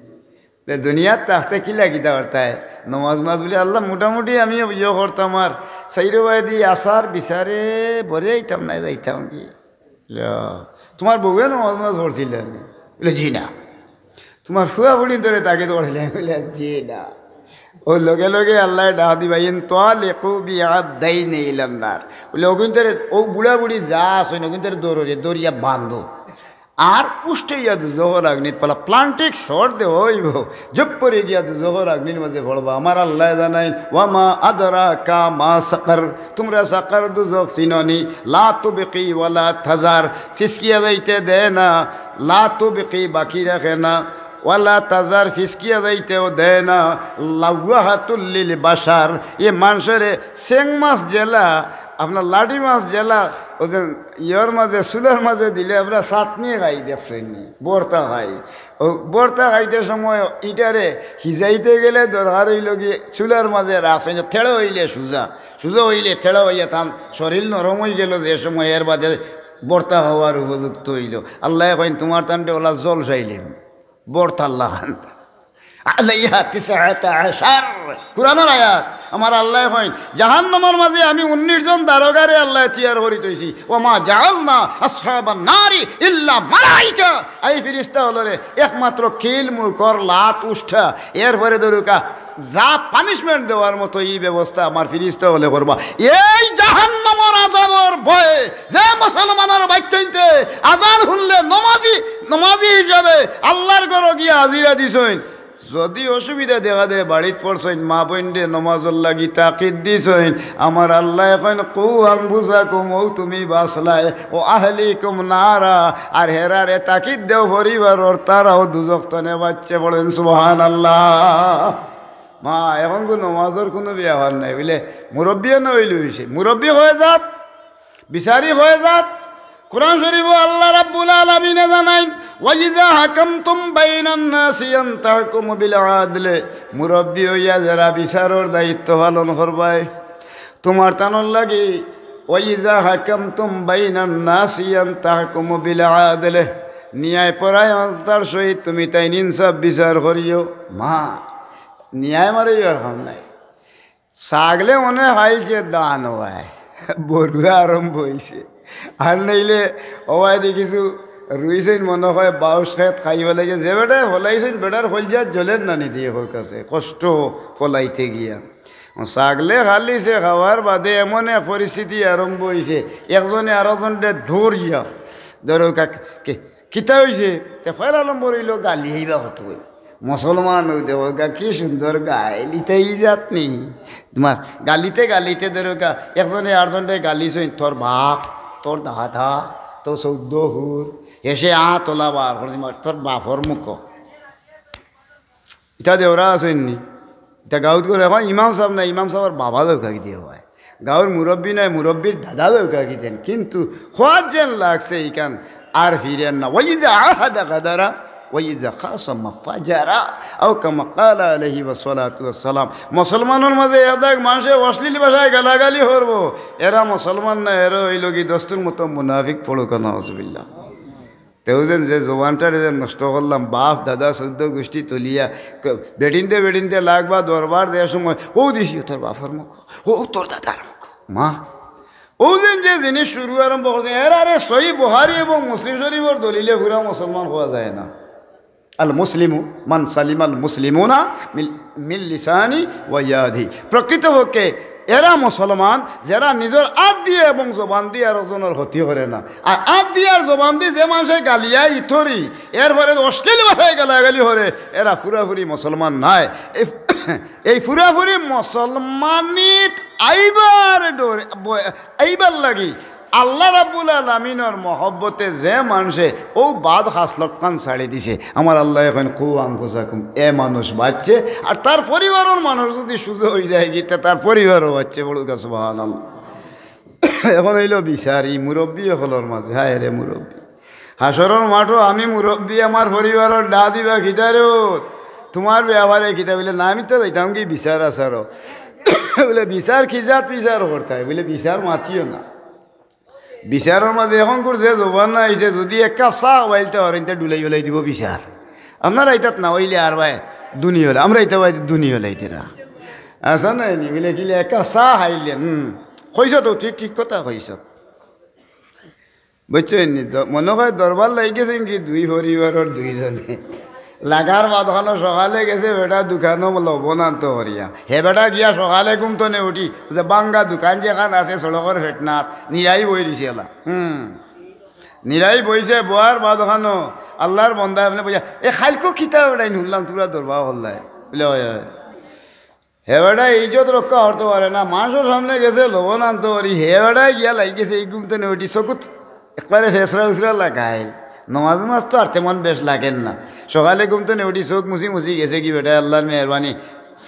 বুলে, "দুনিয়াত থাকতে কিলা কিতা করতায়?" নমাজ মাজ বুলে, "আল্লা, মোটামুটি আমি ইয়ে করতাম, আর চাইরোবায়দি আছার বিচারে বরে আইতাম না, যাইতাম কি।" ইয়া, "তুমার বউয়ে নমাজ মাজ পড়ছিলা নি?" বুলে, "জি না।" "তুমার ফুয়া ফুড়িন্তরে তাকিদ করছিলা?" বুলে, "জি না।" অউ লগে লগে আল্লায় ডাক দিবা, "ইনতালিকু বিআবদাইনি ইলান নার।" বুলে, "অগুইন্তরে, অউ বুড়া বুড়ি যা আছইন, অগুইন্তরে ধরো রে, ধরিয়া বান্ধো। আর উষ্ঠে গিয়া দুজখর আগ্নিত ফালাও, planting shot দেওয়া অইবো, জুপ করি গিয়া দুজখর আগ্নির মাজে পড়বা।" আমার আল্লায় জানাইন, "ওয়া মা আদরাকা মা সাকার।" তুমরা সাকার দুজখ চিনো নি? "লা তুবকি ওয়া লা তাজার।" ফিসকিয়া যাইতে দেয় না। "লা তুবকি", বাকি রাখে না। "ওয়া লা তাজার", ফিসকিয়া যাইতেও দেয় না। "লাওয়াহাতুল লিল বাশার", ই মানষরে চেং মাছ যেলা, আপনার লাটি মাছ যেলা, অউ যে ইয়র মাজে, চুলার মাজে দিলে আমরা চাটনি খাই, দেখছইন নি? ভর্তা খাই। অউ ভর্তা খাইতে সময় ইটারে হিজাইতে গেলে দরকার অইলো গি চুলার মাজে রাখছইন, তেড়ো অইলে সুজা, সুজা অইলে তেড়ো অইয়া তান শরীল নরম অইগেলো যে সময়, এরবাদে ভর্তা খাওয়ার উপযুক্ত অইলো। আল্লায় কইন, "তুমার তানরে অলা জলসাইলিমু।" ভর্তার লাখান। "আলাইহা তিসআতা আশার।" কুরআনর আয়াত। আমার আল্লায় কইন, "জাহান্নামর মাজে আমি উনিশ জন দারোগারে আল্লায় তৈয়ার করি থইছি।" "ওয়া মা জাআলনা আসহাবান নারি ইল্লা মালাইকা।" এই ফিরিস্তা অকলরে একমাত্র কিল মুলকর লাত উষ্টা, এরপরে ধরউক্কা যা punishment দেওয়ার মতো ই ব্যবস্থা আমার ফিরিস্তা অকলে করবা। এই জাহান্নামর আজাবর ভয়ে যে মুসলমানর বাইচ্চাইন্তে আজান হুনলে নমাজি, নমাজি হিসাবে আল্লার ঘরো গিয়া হাজিরা দিছইন, যুদি অসুবিধা দেখা দেয়, বাড়িত পড়ছইন, মা-বইনরে নমাজর লাগি তাকিদ দিছইন, আমার আল্লায় কইন, "কু আনফুসাকুম, অউ তুমি বাচলায়, ওয়া আহলিকুম নারা, আর হেরারে তাকিদ দেও পরিবারর, তারাও দুজখ তনে বাচছে।" পড়ইন সুবহানাল্লাহ। মা, অখনকু নমাজর কুনু বেয়াপার নাই, বুলে, মুরব্বিয়ে না অইলে অইছে, মুরব্বি অইযাত, বিচারি অইযাত। কুরআন শরিফো আল্লা রাব্বুল আলামিনে জানাইন, "ওয়া ইযা হাকামতুম বাইনান নাসি আন তাহকুমু বিল আদল।" মুরব্বি অইয়া যেরা বিচারর দায়িত্ব পালন করবায়, তুমার তানর লাগি, "ওয়া ইযা হাকামতুম বাইনান নাসি আন তাহকুমু বিল আদল।" ন্যায় পরায়ণতার সহিত তুমি তাইন ইনসাফ বিচার করিও। মা, ন্যায় মারে ইয়ার কাম নাই। ছাগলে মনে খাইছে ধান অবায়, বরুয়া আরম্ভ অইছে। আর নাইলে অবায়দি কিছু রুইছইন মনে অয় বাউশ খেত খাই ফালাইছে। যে বেটায় ফলাইছইন, বেটার কইলজাত জ্বলের না নি তে, কষ্ট ফলাইতে গিয়া। ছাগলে খালিছে, খাওয়ার বাদে এমন এক পরিস্থিতি আরম্ভ অইছে, একজনে আরকজনরে ধরিয়া, ধরউক্কা, কে, কিতা অইছে? তে পয়লা নম্বর অইলো গালি আইবা কত কই। মুসলমান অউ দেখউক্কা কি সুন্দর গাইল, ইতা ইজাত নি? তুমার গালিতে গালিতে ধরউক্কা, একজনে আরকজনরে গালিছইন, "তোর বাপ, তোর দাদা, তোর চৌদ্দ হুর", হেষে আত অলা বার করি মার, "তোর বাপর মুখ।" ইতা দেওরা আছইন নি? ইতা গাউত গেলে অখন ইমাম সাব নাই, ইমাম সাবর বাবা দেউক্কা কিতা অয়। গাউর মুরব্বি নাই, মুরব্বির দাদা দেউক্কা কিতা। কিন্তু খোয়াত যেন লাগছে ইখান আর ফিরের না। "ওয়া ইযা আহাদা গাদারা, ওয়া ইযা খাসামা ফাজারা।" আও কামা ক্বালা আলাইহি ওয়াসসালাতু ওয়াসসালাম। মুসলমানর মাজে এদাক মানষে অশ্লীল ভাষায় গালাগালি করবো, এরা মুসলমান না, এরা অইলো গি দস্তুর মতো মুনাফিক, পড়উক্কা নাউজুবিল্লাহ। তেউ যেন যে জবানটারে যেন নষ্ট করলাম, বাপ, দাদা, চৌদ্দ গুষ্টি তুলিয়া, ক-, বেটিন্তে বেটিন্তে লাগবা দরবার যে সময়, "অউ দিছি তোর বাপর মুখ, অউ তোর দাদার মুখ।" মা, অউ দিন যে জিনিস শুরু আরম্ভ করছে, এরারে সহি বুখারী এবং মুসলিম শরীফর দলিলে পুরা মুসলমান কওয়া যায় না। আল মুসলিমু মান সালিমাল মুসলিমুনা মিন, মিন লিসানি ওয়া ইয়াদি। প্রকৃতপক্ষে এরা মুসলমান, যেরা নিজর আত দিয়া এবং জবান দিয়া আর একজনর ক্ষতি করে না। আর আত দিয়া আর জবান দি যে মানষে গালিয়া ইতরি, এরপরে অশ্লীল ভাষায় গালাগালি করে, এরা পুরাপুরি মুসলমান নায়। এই, এই পুরাপুরি মুসলমানিত আইবার ডরে, ব-, আইবার লাগি আল্লাহ রাব্বুল আলামিনর মহব্বতে যে মানষে অউ বাদ খাসলতখান ছাড়ি দিছে, আমার আল্লায় কইন, "কু আনফুসাকুম", এ মানুষ বাঁচছে, আর তার পরিবারর মানুষ যুদি সুজা অইযায়গি, তে তার পরিবারও বাঁচছে। বলুক্কা সুবহানাল্লাহ। এখন অইলো বিচার ই মুরব্বি অকলর মাঝে, হায় রে মুরব্বি। হাশরর মাঠো আমি মুরব্বি, আমার পরিবারর ডাক দিবা কিতা রে? তুমার ব্যাপারে কিতা? বলে, "না, আমি তো যাইতামগি বিচার আচারো।" বলে, "বিচার কি জাত বিচার করতায়?" বলে, "বিচার মাতিও না।" বিচারর মাঝে এখনকুর যে জমানা আইছে, যুদি এক কাপ চা খাওয়াইলতা পারইন, তে ডুলাই উলাই দিবো বিচার। আপনারা ইতাত না অইলে আর ভাই দুনি হলে, আমরা ইতা ভাই দুনি হলে ইতারা। আচ্ছা নাই নি? বলে, "কিলা এক কাপ চা খাইলে?" হুম, কইছো তো, ঠিক, ঠিক কথা কইছো। বুঝছইন নি? দ-, মনো কয় দরবার লাগি গেছইন কি দুই পরিবারর দুইজনে। লাগার বাদখানো সকালে গেছে বেটা দোকানো লবণ আনতো করিয়া। হে বেটা গিয়া সকালে ঘুম তনে উঠি, যে ভাঙ্গা দোকান যেখান আছে সড়কর ফেটনাত, নিরাই বই রইছে এলা। হুম। নিরাই বইছে, বওয়ার বাদখানো আল্লাহর বন্দা আপনে বইয়া, "এ খাইলকু কিতা বেটাইন হুনলাম তুমরা দরবার করলায়?" বলে, "অয়, অয়।" হে বেটায় ইজ্জত রক্ষা করতো পারে না, মানষর সামনে গেছে লবণ আনতো করি, হে বেটায় গিয়া লাগি গেছে ই ঘুম তনে উঠি, চকুত একবারে ফেসরা উসরা লাগাইল। নমাজ উমাজ তো আর তেমন বেশ লাগের না। সকালে ঘুম তনে উঠি চউখ মুছি মুছি গেছেগি বেটায়, আল্লাহর মেহেরবানি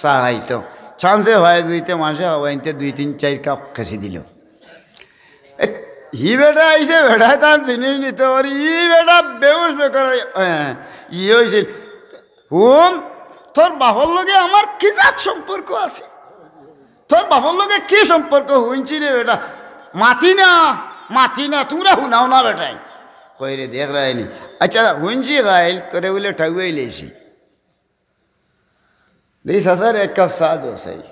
চা খাইতো। চান্সে পায় যুদি তে মানষে খাওয়াইন তে দুই তিন চাইর কাপ খেছি দিলো। এ, হি বেটা আইছে, বেটায় তার জিনিস নিতো করি, ই বেটা বেহুশ বেকার, এ, ইয়ে অইছিল, হুন, তোর বাপর লগে আমার কি জাত সম্পর্ক আছে? তোর বাপর লগে কি সম্পর্ক? হুনছি রে বেটা, মাতি না, মাতি না, তুমরা হুনাও না বেটায়। কই রে, দেখরায় নি? আচ্ছা, হুনছি খাইল, তোরে বলে ঠাউয়াই লেছি। দেখি, "চাচারে এক কাপ চা দেও চাই।"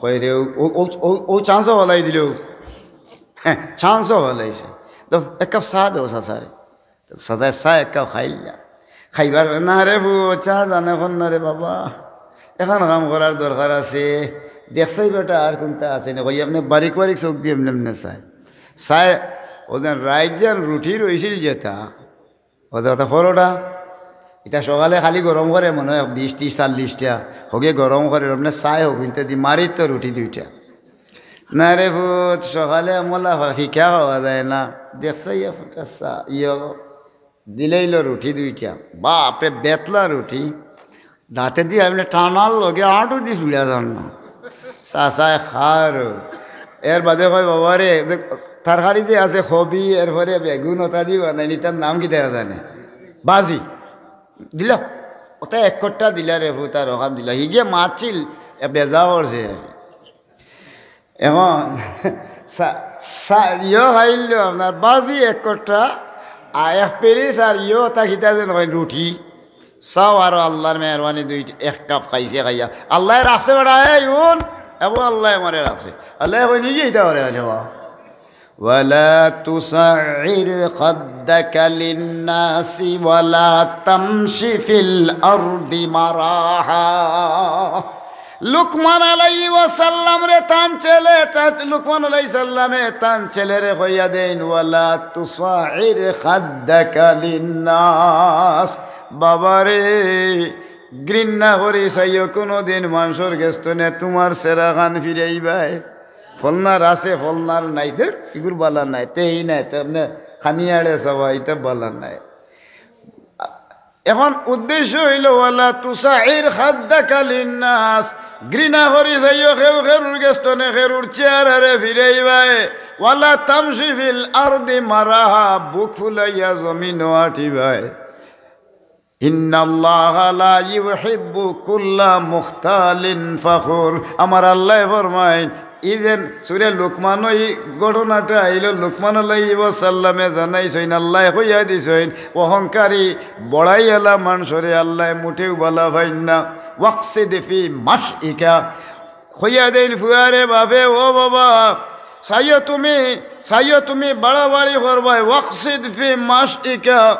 কই রে, ও, ও, ও, ও, ও চান্সও ফালাই দিলো। হ্যাঁ, চান্সও ফালাইছে। তো এক কাপ চা দেও চাচারে। চাচায় চা এক কাপ খাইলা। খাইবার, "না রে পুত, চা জানে কোন না রে বাবা। এখন কাম করার দরকার আছে। দেখছাই বেটা আর কুনতা আছে না।" কই আপনে বারিক বারিক চউখ দি এমনে এমনে চায়। চায়, অউ যেন রাইত যেন রুটি রইছিল যেটা, অতা, অতা পরোটা। ইতা সকালে খালি গরম করে মনো অয় বিশ ত্রিশ চল্লিশটা। হগে গরম করে, আপনে চায় হগ, ইনতে দি মারির তো রুটি দুইটা। "না রে পুত, সকালে আমলা ফিকা খাওয়া যায় না। দেখছাই ইয়া ফুটা চা, ইয়ো।" দিলাইলো রুটি দুইটা। বাপরে, বেতলা রুটি। দাঁতে দি আপনে টানার লগে আঁটু দি ছুড়া যার না। চাচায় খার। এর বাদে কয়, "বাবা রে, যে তরকারি যে আছে কবি, এরপরে বেগুন, অতা দি বানাইনি, তার নাম কিতা জানে?" "বাজি।" দিল। অতা এক কট্টা দিলা রে পুত, আর অখান দিল। হিগে মাতছিল, এ বেজা করছে। এখন চা-, চা-, ইয়ো খাইলো আপনার বাজি এক কট্টা, আর এক পিরিচ, আর ইয়ো অতা কিতা যেন কইন রুটি। চাও আরো আল্লাহর মেহেরবানি দুই এক কাপ খাইছে, খাইয়া আল্লায় রাখছে বেটা, এই হুন, এবং আল্লায় আমারে রাখছে। আল্লায় কইন, "নিজে ইতা করে আনে বা।" ولا تصعر خدك للناس ولا تمش في الأرض مرحا। লুকমান আলাইহিস সালামরে তান ছেলে, তা-, লুকমান আলাইহিস সালামে তান ছেলেরে কইয়া দেইন, "ولا تصعر خدك للناس।" বাবারে, ঘৃণা করি চাইও কুনুদিন মানষর গেছ থনে তুমার চেহারাখান ফিরাইবায়। ফলনার আছে, ফলনার নাই, ধুর, ইগুর বালা নাই, তেই নাই, তে আপনে খানি আড়ে চাবা, ইতা বালা নাই। এখন উদ্দেশ্য অইলো, "ولا تصعر خدك للناس।" ঘৃণা করি চাইও কেউ কেউর গেছ থনে কেউর চেহারারে ফিরাইবায়। "ولا تمش في الأرض مرحا", বুক ফুলাইয়া জমিনো আটিবায়। "إن الله لا يحب كل مختال فخور।" আমার আল্লায় ফরমাইন, ই যেন সূরা লুকমানো ই ঘটনাটা আইলো, লুকমান আলাইহিস সালামে জানাইছইন, আল্লায় কইয়া দিছইন, অহংকারী, বড়াইআলা মানষরে আল্লায় মুটেও বালা পাইন না। "واقصد في مشيك।" কইয়া দেইন ফুয়ারে, বাপে, ও বাবা, চাইও তুমি, চাইও তুমি বাড়াবাড়ি করবায়। ওয়াকসিদ ফি মাশইকা,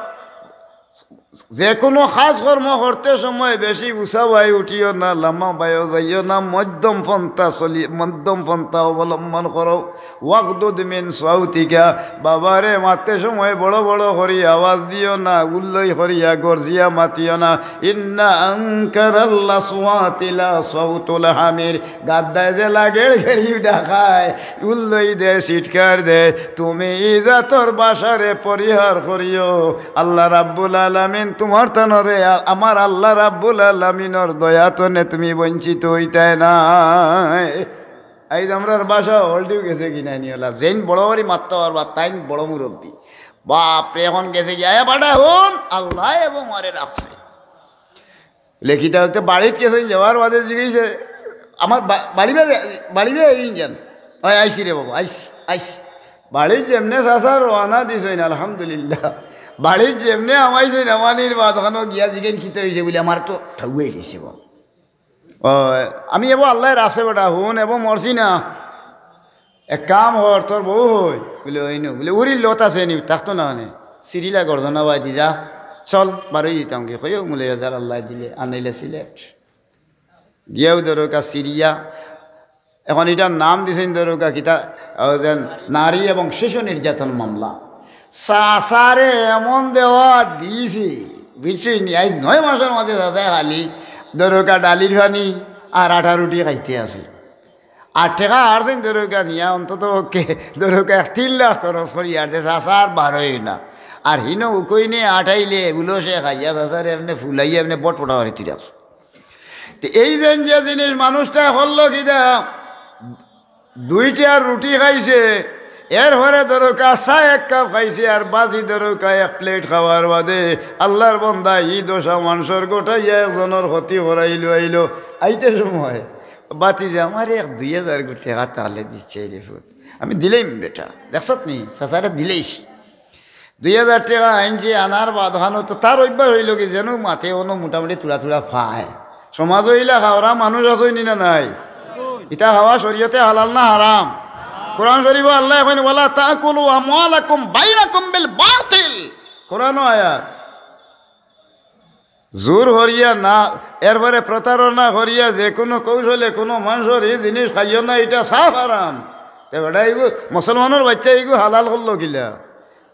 যে কোনো কাজ কর্ম করতে সময় বেশি উঁচা বায় উঠিও না, লামা বায়ও যাইও না, মধ্যম পন্থা চলি, মধ্যম পন্থা অবলম্বন করো। ওয়াগদুদ মিন সাউতিকা, বাবারে মাততে সময় বড় বড় করি আওয়াজ দিও না, উল্লই করিয়া গর্জিয়া মাতিও না। ইন্না আনকারাল আসওয়াতি লা সাউতুল হামির, গাদ্দায় যে লাগের গেড়ি ডাকায়, উল্লই দে, চিৎকার দে, তুমি ই জাতর ভাষারে পরিহার করিও। আল্লাহ রাব্বুল আলামিন তুমার তনরে, আ-, আমার আল্লাহ রাব্বুল আলামিনর দয়া তনে তুমি বঞ্চিত অইতায় নায়। আইজ আমরার ভাষা হলটিও গেছে কি নাই নিওলা, যেইন বড় করি মাততা পারবা, তাইন বড় মুরব্বি। বাপরে, এখন গেছে কি, আয়া বাটা হুন, আল্লায় এবং আমারে রাখছে। লেখিতা হইতে বাড়িত গেছইন, যাওয়ার বাদে জিগাইছে, "আমার বা-, বাড়ি বা-, বাড়ি বা ইঞ্জান?" "অয়, আইছি রে বাবা, আইছি, আইছি।" বাড়িত যেমনে চাচা রওয়ানা দিছইন, আলহামদুলিল্লাহ। বাড়িত যেমনে হামাইছইন, হামানির বাদ অখানো গিয়া জিগাইন, "কিতা অইছে?" বুলে, "আমার তো ঠাউয়াই দিছে বাবা।" "ও, আমি এবো আল্লায় রাখছে বেটা, হুন, এবো মরছি না।" "এক কাম কর, তোর বউ হই?" বুলে, "ওই নু।" বুলে, "উরির লত আছে নি, থাকতো না অনে?" সিরিলা গর্জনা বায় দি যা, "চল, বারই দিতাম কি?" কইও, "মুলে হাজার আল্লায় দিলে, আনাইলে সিলেট।" গিয়াও দরকা সিরিয়া, এখন ইটার নাম দিছইন দরকা কিতা, ও যেন নারী এবং শিশু নির্যাতন মামলা। চাচারে এমন দেওয়া দিছে, বুঝছইন নি? আইজ নয় মাসর মাঝে চাচায় খালি দরকা ডালির পানি আর আটা রুটি খাইতে আছে। আর টেকা হারছইন দরকা নিয়া, অন্তত ওকে দরকা এক তিন লাখ খরচ করি আর যে চাচা আর বারই না। আর হিনো উকইনে আটাইলে বুলো সে খাইয়া চাচারে এমনে ফুলাইয়া এমনে বট পটা করে তিরাস। তে এই যেন যে জিনিস মানুষটা করলো কিতা, দুইটা রুটি খাইছে, এরপরে দরকা চা এক কাপ খাইছে, আর বাজি দরকা এক প্লেট খাওয়ার বাদে আল্লার বন্দা ই দশা মানষর ঘটাইয়া একজনর ক্ষতি করাইলো আইলো। আইতে সময়, "বাতি যে আমার এক দুই হাজার গু টেকা তাহলে দিছে রে ফুত, আমি দিলাইম বেটা, দেখছত নি, চাচারে দিলাইছি।" দুই হাজার টেকা আনছে, আনার বাদ অখানো তো তার অভ্যাস অইলো কি, যেন মাতে অনো মোটামুটি থুড়া থুড়া পায়। সমাজো ইলা খাওরা মানুষ আছইন নি না নাই? ইতা খাওয়া শরীয়তে হালাল না হারাম? কোরআন শরীফো আল্লায় কইন, "ওয়ালা তাকুলু আমওয়ালাকুম বাইনাকুম বিল বাতিল।" কোরআনো আয়াত। জোর করিয়া না, এরপরে প্রতারণা করিয়া যে কোনো কৌশলে কোনো মানষর ই জিনিস খাইও না, ইটা সাফ হারাম। তে বেটা, ইগু মুসলমানর বাইচ্চা, ইগু হালাল করলো কিলা?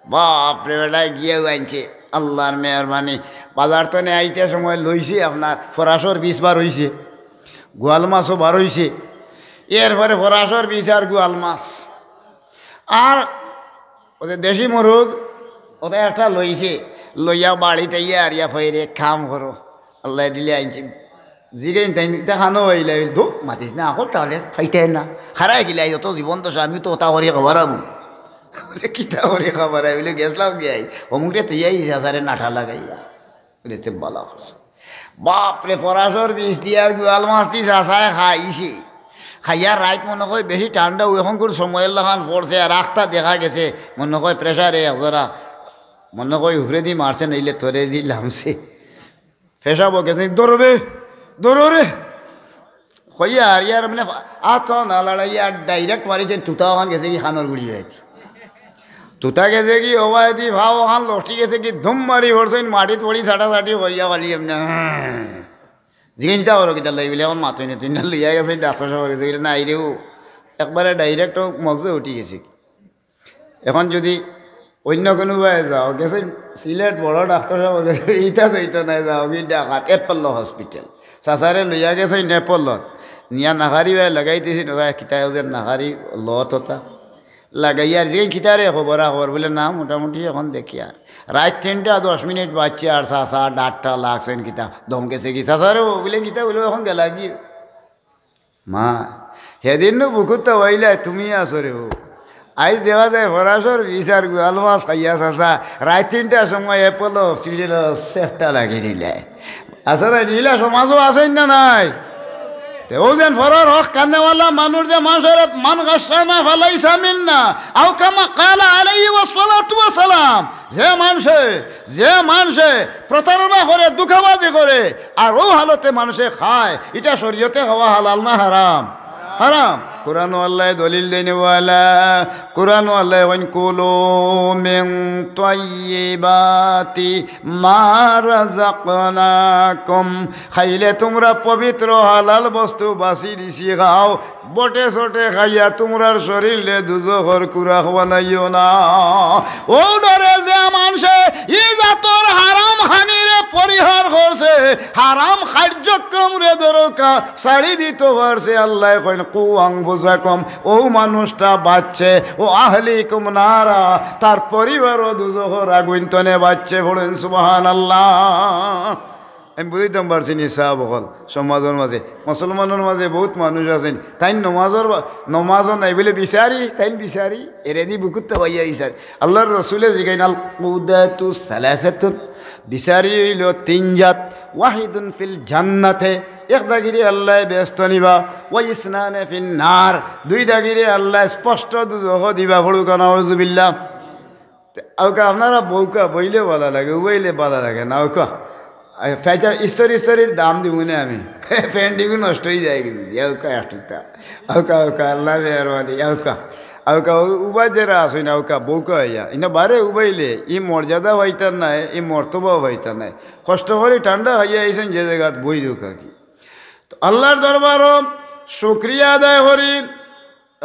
বাপরে বেটা, গিয়াও আনছে, আল্লার মেহেরবানি। বাজার তনে আইতে সময় লইছে আপনার ফরাসর বিষ বার অইছে, গোয়াল মাছও বার অইছে, এরপরে ফরাসর বিষ আর গোয়াল মাছ। আর ওতে দেশি মুরগ, ওতে একটা লইছে, লইয়া বাড়িত আইয়া আর ইয়া কইরে, "কাম করো, আল্লায় দিলে আনছি।" জিগাইন তাইন, "ইটা খানো অইলা?" "দু, মাতিস না, আকল তাহলে খাইতে না।" "খারায় কিলা, অত জীবন দশা, আমি তো ওটা করি খাবার আবু।" বুলে, "কিতা করি খাবার আই?" বুলে, "গেছলাম গিয়াই, অমুকরে তুই আইস, আসারে নাটা লাগাইয়া।" বুলে, "তে বালা করছে।" বাপরে, ফরাসর বিষ দি আর গোয়াল মাছ দি চাচায় খাইছে। খাইয়া রাইত মনো কয় বেশি ঠান্ডা, অউ এখনকুর সময়র লাখান পড়ছে, আর আখতা দেখা গেছে, মনো কয় প্রেশারে একজরা, মনো কয় উপরেদি মারছে, নাইলে তলেদি লামছে। পেশাবো গেছে, "ধরো রে, ধরো রে।" কইয়া আর ইয়ার মানে আত না লড়াইয়া direct মারিছে, তুতা অখান গেছে কি কানর গুড়ি অইছে। তুতা গেছে কি, ওবায়দি ভাও অখান লটি গেছে কি, ধুম মারি পড়ছইন, মাটিত পড়ি ছাটাছাটি করিয়া খালি এমনে, "হ্যাঁ।" জিগাইন, "ইতা করো কিতা লাগি?" বুলে, "অখন মাতইন না, তুই না লইয়া গেছে, ডাক্তার সাব গেছে।" বুলে, "না, ইরেও একবারে direct মগজে উঠি গেছে।" এখন যদি অন্য কোনোবায় যাও, গেছে সিলেট বড় ডাক্তার সাব গেছে, ইতা তো ইতা নাই, যাও কি ঢাকাত অ্যাপোলো হসপিটাল, চাচারে লইয়া গেছে অ্যাপোলো, নিয়া নাখারি বায় লাগাই দিছে, ওবায় কিতা ওদের নাখারি লত ওটা। লাগাইয়া আর যে কিতারে খবরা খবর বুলে, "না, মোটামুটি এখন দেখি আর।" রাইত তিনটা দশ মিনিট বাজছে আর চাচা ডাকটা লাগছেন কিতা, দম গেছে কি? চাচারে ও বুলে, "কিতা?" বুলে, "এখন গেলা কি?" মা, হেদিন নু বুকুত তো অইলাই তুমি আছো রে ও। আইজ দেখা যায় ফরাসর বিষ আর গোয়াল মাছ খাইয়া চাচা রাইত তিনটার সময় অ্যাপোলো হসপিটালো সেফটা লাগি নিলে। আছে না, নিলা সমাজও আছে না নাই? তে ও যেন ফরার হক কান্নেওয়ালা মানুষ, যে মানুষের মান গাছানা ফালাইসা মিন্না, আও কামা কালা আলাইহি ওয়াসসালাতু ওয়াসসালাম, যে মানষে, যে মানষে প্রতারণা করে, ধোঁকাবাজি করে, আর ও হালতে মানষে খায়, ইটা শরীয়তে খাওয়া হালাল না হারাম? হারাম। কোরআনো আল্লায় দলিল দেইন, ওয়ালা, কোরআনো আল্লায় কইন, "কুলু মিন তাইয়্যিবাতি মা রাযাকনাকুম।" খাইলে তুমরা পবিত্র হালাল বস্তু বাছি রিছি খাও, বটে চটে খাইয়া তুমরার শরীররে দুজখর কুরাক বানাইও না। অউ ডরে যে মানষে ই জাতর হারাম খানিরে পরিহার করছে, হারাম কার্যক্রমরে দরকা ছাড়ি দিতো পারছে, আল্লায় কইন, "কু আনফুসাকুম", অউ মানুষটা বাচছে, "ওয়া আহলিকুম নারা", তার পরিবারও দুজখর আগুইন তনে বাচছে। পড়ইন সুবহানাল্লাহ। আমি বুঝাইতাম পারছি নি সাব অকল, সমাজর মাঝে, মুসলমানর মাঝে বউত মানুষ আছইন, তাইন নমাজর বা-, নমাজও নাই বুলে বিচারি, তাইন বিচারি, এরেদি বুকুত্তা পাইয়া বিচারি। আল্লার রসুলে জিগাইন, "আল কুদাতু সালাসাতুন", বিচারি অইলো তিন জাত, "ওয়াহিদুন ফিল জান্নাতে", এক দাগিরে আল্লায় বেহেস্তো নিবা, "ওয়া ইসনানে ফিন নার", দুই দাগিরে আল্লায় স্পষ্ট দুজখো দিবা। পড়ুক্কা, নাউজুবিল্লাহ। তে আউক্কা আপনারা বউক্কা, বইলে বালা লাগে, উবাইলে বালা লাগে না, আউক্কা। আই, ফেজা ইস্তরি ইস্তরির দাম দিমু নে আমি। প্যান্ট ইগু নষ্ট অইযায় কিন্তু, আউক্কা এক টুকটা। আউক্কা, আউক্কা, আল্লার মেহেরবানি, আউক্কা। আউক্কা, উ-, উবাই যেরা আছইন, আউক্কা, বউক্কা অইয়া। ইনা বারে উবাইলে, ই মর্যাদা পাইতা নায়, ই মর্তবা পাইতা নায়। কষ্ট করি ঠান্ডা খাইয়া আইছইন যে জাগাত, বই দেউক্কা কি। তো আল্লার দরবারো শুকরিয়া আদায় করি,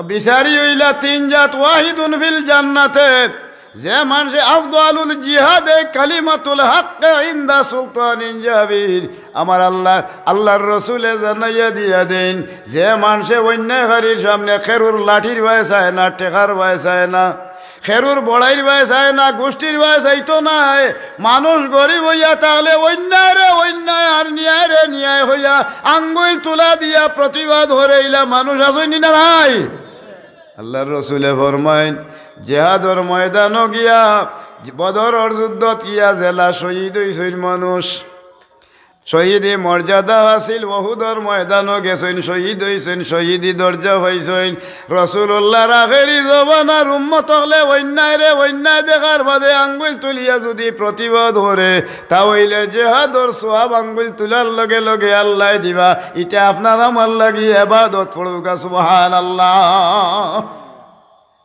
বিচারি অইলা তিন জাত, ওয়াহিদুন ফিল জান্নাতে, যে মানষে আফদালুল জিহাদে কালিমাতুল হাক্কে ইনদা সুলতানিন জাবির। আমার আল্লাহ, আল্লার রসুলে জানাইয়া দিয়া দেইন, যে মানষে অন্যায়কারীর সামনে খেরুর লাঠির বায় চায় না, টেকার বায় চায় না, খেরুর বড়াইর বায় চায় না, গুষ্টির বায় চাইতো নায়। মানুষ গরিব অইয়া থাকলে অন্যায়রে অন্যায় আর ন্যায়রে ন্যায় অইয়া আঙ্গুইল তুলা দিয়া প্রতিবাদ করে, ইলা মানুষ আছইন নি না নাই? আল্লার রসুলে ফরমাইন, জেহাদর ময়দানো গিয়া, বদরর যুদ্ধত গিয়া যেলা শহীদ অইছইন মানুষ, শহীদি মর্যাদা আছিল, উহুদর ময়দানো গেছইন, শহীদ অইছইন, শহীদি দরজা পাইছইন। রসুলুল্লাহর আখেরি জমানার উম্মত অকলে অন্যায়রে অন্যায় দেখার বাদে আঙ্গুইল তুলিয়া যুদি প্রতিবাদ করে, তা অইলে জেহাদর সওয়াব আঙ্গুইল তুলার লগে লগে আল্লায় দিবা। ইটা আপনার আমার লাগি এবাদত। পড়ুক্কা সুবহানাল্লাহ।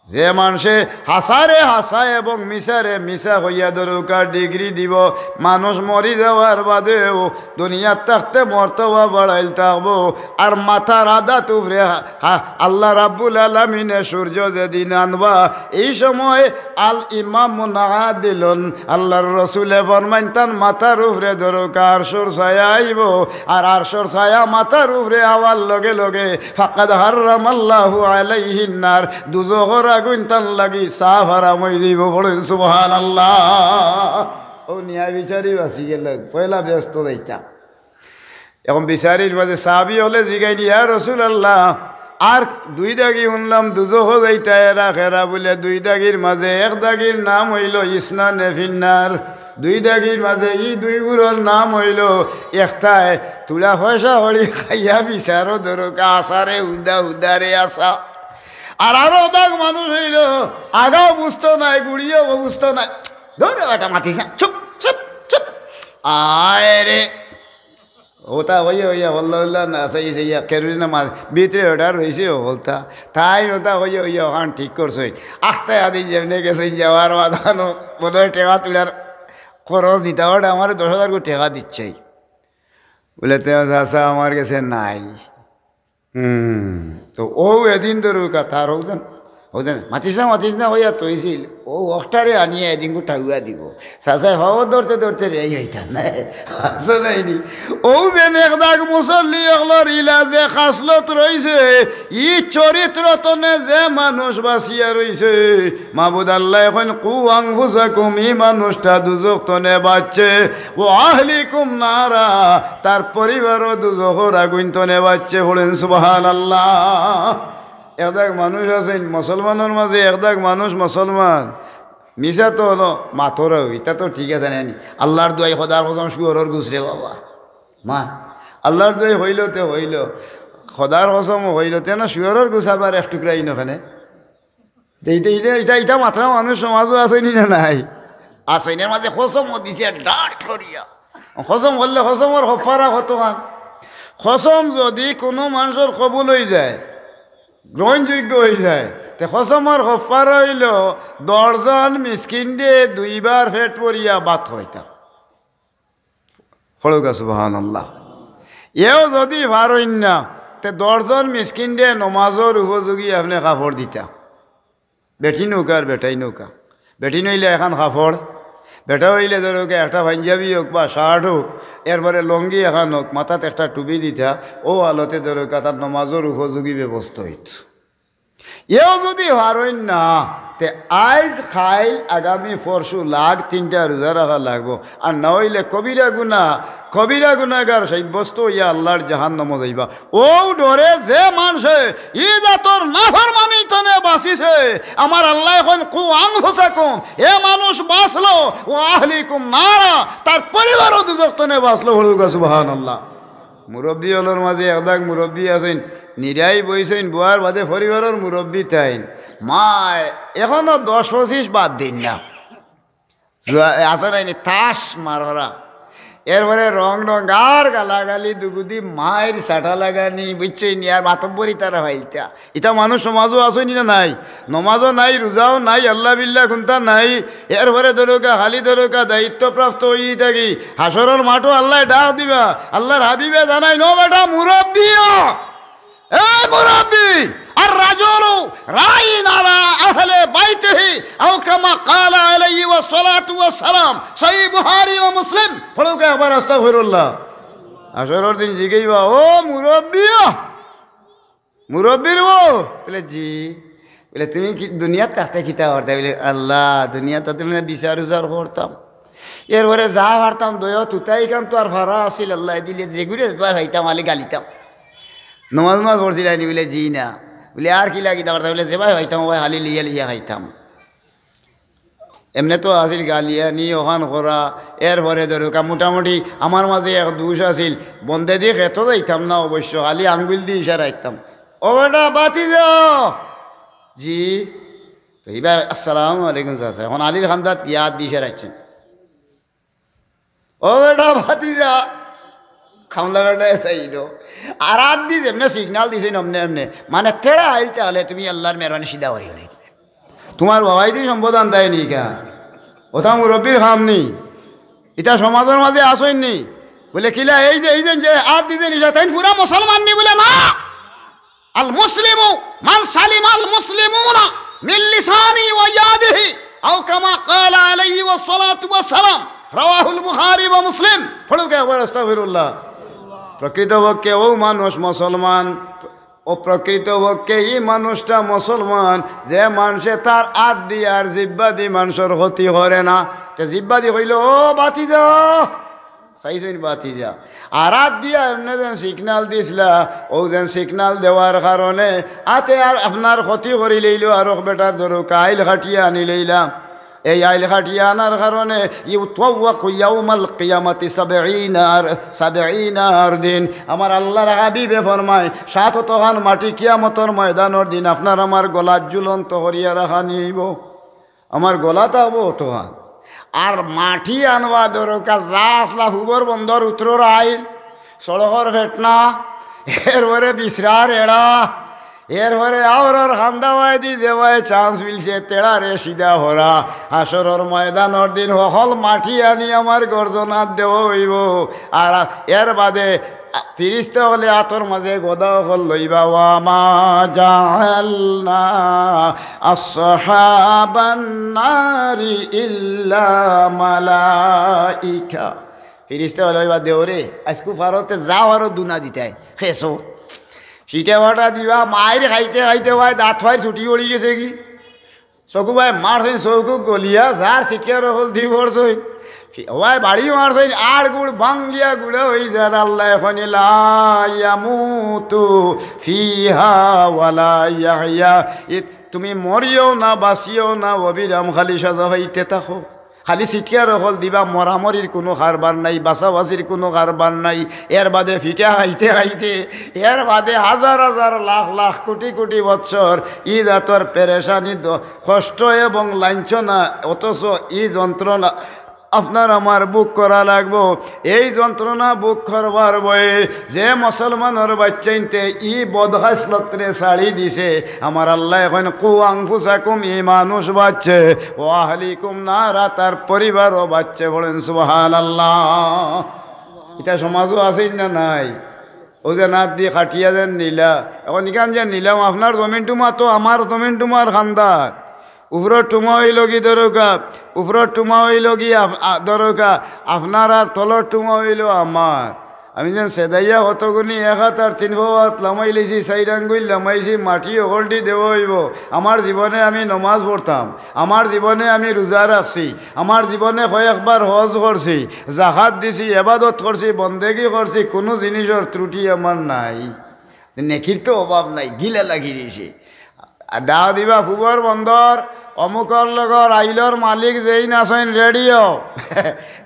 যে মানষে হাছারে হাছা এবং মিছারে মিছা কইয়া দরকার ডিগ্রি দিবো, মানুষ মরি যাওয়ার বাদেও দুনিয়াত থাকতে মর্তবা বাড়াইল থাকবো। আর মাথার আদাত উপরে হা-, হা-, আল্লাহ রাব্বুল আলামিনে সূর্য যেদিন আনবা, এই সময় আল ইমামুন আদিলুন, আল্লাহর রসুলে ফরমাইন, তান মাথার উপরে দরকার আরশর ছায়া আইবো, আর আরশর ছায়া মাথার উপরে আওয়ার লগে লগে ফাকাদ হাররামাল্লাহু আলাইহিন নার, দুজখর আগুইন তান লাগি সাফ হারাম অইযিবো। পড়ইন সুবহানাল্লাহ। অউ ন্যায় বিচারি বাচি গেলে, পয়লা বেহেস্তো যাইতা। এখন বিচারির মাঝে সাহাবি অকলে জিগাইন, "ইয়া রাসুলাল্লাহ, আর দুই দাগি হুনলাম দুজখো যাইতা, এরা কেরা?" বুলে, "দুই দাগির মাঝে এক দাগির নাম অইলো ইসনানে ফিন্নার, দুই দাগির মাঝে ই দুইগুরর নাম অইলো একটায় তুলা পয়সা করি খাইয়া বিচারো দরকা, আছারে হুদা হুদারে আছা। আর আরো দাগ মানুষ অইলো আগাও বুঝতো নায়, গুড়িও বুঝতো নায়।" ধরে বেটা মাতিস না, চুপ, চুপ, চুপ। আয় রে, ওটা হইয়া হইয়া হল্লা হল্লা না, সেই সেই খেরুরি না মাছ ভিতরে ওটা রইছে, ও বলতা। তাইন ওটা হইয়া হইয়া ওখান ঠিক করছইন। আখতায় আদিন যেমনে গেছইন, যাওয়ার বাদানো বোধহয় টেকা তুলার খরচ দিতা, ওটা আমারে দশ হাজার করি টেকা দিচ্ছেই। বুলে, "তে চাচা, আমার গেছে নাই।" হুম, তো ও এদিন ধরুকা তার হউদেন, হউদেন, মাতিস না, মাতিস না, হইয়া তৈছিল। ও অখটারে আনিয়া এদিন গু ঠাউয়া দিবো। চাচায় হওয়া ধরতে ধরতে রে, এই হইতা না। আছে নাইনি? ও যেন এক দাগ মুসল্লি অকলর ইলা যে খাসলত রইছে, ই চরিত্র তনে যে মানুষ বাচিয়া রইছে, মাবুদ আল্লায় কইন, "কু আনফুসাকুম", ই মানুষটা দুজখ তনে বাচছে, "ওয়া আহলিকুম নারা", তার পরিবারও দুজখর আগুইন তনে বাচছে। পড়েন সুবহানাল্লাহ। এক দাগ মানুষ আছইন মুসলমানর মাঝে, এক দাগ মানুষ মুসলমান, মিছা তো অনো মাতরাউ, ইটা তো ঠিক আছে নানি? আল্লার দুয়াই খোদার কসম শুয়রর গুস রে বাবা। মা, আল্লার দুয়াই অইলো তে অইলো, খোদার কসম অইলো তে না, শুয়রর গুস আবার এক টুকরা ইনো কেনে। তে ইটা, ইটা, ইটা, ইটা মাতরা মানুষ সমাজো আছইন নি না নাই? আছইন, এর মাঝে কসম দিছে ডাট করিয়া। কসম করলে কসমর কফারা কতখান? কসম যদি কুনু মানষর কবুল অইযায়, গ্রহণযোগ্য অইযায়। তে কসমর কফফারা অইলো দশজন মিসকিনরে দুইবার পেট ভরিয়া ভাত খাওয়াইতা। পড়উক্কা সুবহানাল্লাহ। এও যুদি পারইন না, তে দশজন মিসকিনরে নমাজর উপযোগী আপনে কাপড় দিতা। বেটিন অউক্কা আর বেটাইন অউক্কা। বেটিন অইলে একখান কাপড়, বেটা অইলে ধরউক্কা একটা পাঞ্জাবি অউক বা শার্ট অউক, এরপরে লুঙ্গি একখান অউক, মাথাত একটা টুপি দিতা, অউ হালতে ধরউক্কা তার নমাজর উপযোগী ব্যবস্থা অইতো। এও যুদি পারইন না, তে আইজ, কাইল, আগামী, পরশু লাগ তিনটা রোজা রাখা লাগবো। আর না অইলে কবিরা গুনা, কবিরা গুনাগার সাব্যস্ত অইয়া আল্লার জাহান্নামো যাইবা। অউ ডরে যে মানষে ই জাতর নাফরমানি তনে বাচিছে, আমার আল্লায় কইন, "কু আনফুসাকুম", এ মানুষ বাচলো, "ওয়া আহলিকুম নারা", তার পরিবারও দুজখ তনে বাচলো। পড়উক্কা সুবহানাল্লাহ। মুরব্বি অকলর মাঝে একদাগ মুরব্বি আছইন, নিরাই বইছইন, বওয়ার বাদে পরিবারর মুরব্বি তাইন। মায়, এখনো দশ পঁচিশ বাদ দিন না। জুয়া, আছে নায়নি, তাস মাররা। এরপরে রং রং আর গালাগালি দুগুদি মাইর চাটা লাগানি, বুঝছইন নি? আর মাতব্বরি তারা অইতা। ইতা মানুষ সমাজো আছইন নি না নাই? নমাজও নাই, রোজাও নাই, আল্লা বিল্লা কুন্তা নাই। এরপরে ধরউক্কা, খালি ধরউক্কা দায়িত্বপ্রাপ্ত অই থাকি। হাশরর মাঠো আল্লায় ডাক দিবা। আল্লার হাবিবে জানাইন, "ও বেটা, মুরব্বি অ।" এ মুরব্বি, আর রাজুলু রাইন আলা আহলে বাইতিহি, আও কামা ক্বালা আলাইহি ওয়াসসালাতু ওয়াসসালাম। সহিহ বুখারী ও মুসলিম। পড়উক্কা একবার আস্তাগফিরুল্লাহ। হাশরর দিন জিগাইবা, "ও মুরব্বি, মুরব্বির বউ?" বলে, "জি।" বলে, "তুমি কি দুনিয়াত থাকতে কিতা করতায়?" বলে, "আল্লাহ, দুনিয়াত থাকতে মানে বিচার উজার করতাম, এরপরে যা পারতাম দয়া তুতাই কাম তো আর ফারা আছিল, আল্লায় দিলে যেগুরে যেবায় পাইতাম খালি গালিতাম।" নমাজ নমাজ পড়ছিলায়নি? বলে, "জি না।" বলে, "আর কিলা কিতা করতায়?" বলে, "যেবায় পাইতাম অবায় খালি লইয়া লইয়া খাইতাম।" এমনে তো আছিল গালিয়ানি অখান করা, এরপরে ধরউক্কা মোটামুটি আমার মাঝে এক দোষ আছিল, বন্দেদি খেতো যাইতাম না অবশ্য, খালি আঙ্গুল দি ইশারা দিতাম, "ও বেটা, বাতি যাও।" "জি।" তো ইবা, "আসসালামু আলাইকুম চাচা।" এখন আলীর কান্দাত গিয়া আত দি ইশারা দিছইন, "ও বেটা, বাতি যা।" কামলা বেটায় চাইলো। আর আত দি যেমনে সিগনাল দিছইন, অমনে এমনে। মানে তেড়া আইল তাইলে তুমি আল্লার মেহরবানি সিধা করি দিবে। তুমার বাবায় দি সম্বোধন দেয়নি কেনে? ওটা মুরব্বির কাম নি? ইতা সমাজর মাঝে আছইন নি? বলে, "কিলা, এই যে, এই যে, যে আত দিছইন ইশারা, তাইন পুরা মুসলমান নি?" বলে, "না।" "আল মুসলিমু মান সালিমাল মুসলিমুনা মিন লিসানিহি ওয়া ইয়াদিহি, আও কামা ক্বালা আলাইহি ওয়াসসালাতু ওয়াসসালাম।" রাওয়াহুল বুখারী ওয়া মুসলিম। পড়উক্কা একবার আস্তাগফিরুল্লাহ। প্রকৃতপক্ষে অউ মানুষ মুসলমান, অউ প্রকৃতপক্ষে ই মানুষটা মুসলমান, যে মানষে তার আত দি আর জিব্বা দি মানষর ক্ষতি করে না। তে জিব্বা দি কইলো, "ও বাতি যা।" চাইছইন বাতি যা। আর আত দিয়া এমনে যেন সিগনাল দিছলা, অউ যেন সিগনাল দেওয়ার কারণে আতে আর আপনার ক্ষতি করি লইলো, আর অউ বেটার ধরউক্কা আইল কাটিয়া আনি লইলা। এই আইল কাটিয়া আনার কারণে ইউতাওয়াকু ইয়াউমাল কিয়ামাতি সাবঈনা আর, সাবঈনা আরদিন। আমার আল্লার হাবিবে ফরমায়, সাত অতখান মাটি কিয়ামতর ময়দানর দিন আপনার আমার গলাত ঝুলন্ত করিয়া রাখা নিব। আমার গলা থাকবো অতখান। আর মাটি আনবা ধরউক্কা, যা আছলা পুবর বন্দর উত্তরর আইল, সড়কর ফেটনা, এরপরে বিছরার এড়া, এরপরে আওরর কান্দা বায়দি যেবায় chance মিলছে, তেড়ারে সিধা করা। হাশরর ময়দানর দিন হকল মাটি আনি আমার গর্দনাত দেওয়া অইবো। আর এর বাদে ফিরিস্তা অকলে আতর মাঝে গদা অকল লইবা, "ওয়া মা জাআলনা আসহাবান নারি ইল্লা মালাইকা।" ফিরিস্তা অকলে কইবা, "দেওরে, আইজকু পারো তে যাও আরো দুনা দিতায়, খেছো।" সিটা বাটা দিবা, মাইর খাইতে খাইতে ভাই দাঁত ফাইর ছুটি পড়ি গেছে কি? চকু বায় মারছইন, চকু গলিয়া যার, ছিটকার অকল দি পড়ছইন। ফি-, ওয়ায় বাড়ি মারছইন, আড় গুড় ভাঙ্গিয়া গুড়া অইযার। আল্লায় কইন, "লা ইয়ামুতু ফিহা ওয়ালা ইয়াহইয়া।" ই তুমি মরিও না, বাঁচিও না, অবিরাম খালি সাজা অইতে থাকো। খালি ছিটকার অকল দিবা, মরামরির কুনু কারবার নাই, বাঁচাবাঁচির কুনু কারবার নাই। এর বাদে ফিটা খাইতে খাইতে, এর বাদে হাজার হাজার, লাখ লাখ, কোটি কোটি বৎসর ই জাতর পেরেশানি, দ-, কষ্ট এবং লাঞ্ছনা, অথচ ই যন্ত্রণা, আপনার আমার ভোগ করা লাগবো। এই যন্ত্রণা ভোগ করবার ভয়ে যে মুসলমানর বাইচ্চাইন্তে ই বদখাসলতরে ছাড়ি দিছে, আমার আল্লায় কইন, "কু আনফুসাকুম", ই মানুষ বাঁচছে, "ওয়া আহলিকুম নারা", তার পরিবারও বাঁচছে। বলেন সুবহানাল্লাহ। ইতা সমাজো আছে না নাই? অউ যে নাত দি কাটিয়া যেন নিলা, এখন ইখান যে নিলাম, আপনার জমিন টুমা তো আমার জমিন টুমার খান্দার। উপরর টুমা অইলো গি দরকা, উপরর টুমা অইলো গি আপ-, আ, দরকা, আপনার আর তলর টুমা অইলো আমার। আমি যেন সেদাইয়া কতগুনি এক আত আর তিন পাও আত লামাই লইছি, চাইর আঙ্গুইল লামাইছি, মাটি অকলটি দেওয়া অইবো। আমার জীবনে আমি নমাজ পড়তাম, আমার জীবনে আমি রোজা রাখছি, আমার জীবনে কয়েকবার হজ করছি, জাকাত দিছি, এবাদত করছি, বন্দেগি করছি, কুনু জিনিসর ত্রুটি আমার নাই। নেকির তো অভাব নাই, গিলা লাগি রইছে। আর ডাক দিবা, "ফুবর বন্দর, অমুকর লগর আইলর মালিক যেইন আছইন রেডিও।"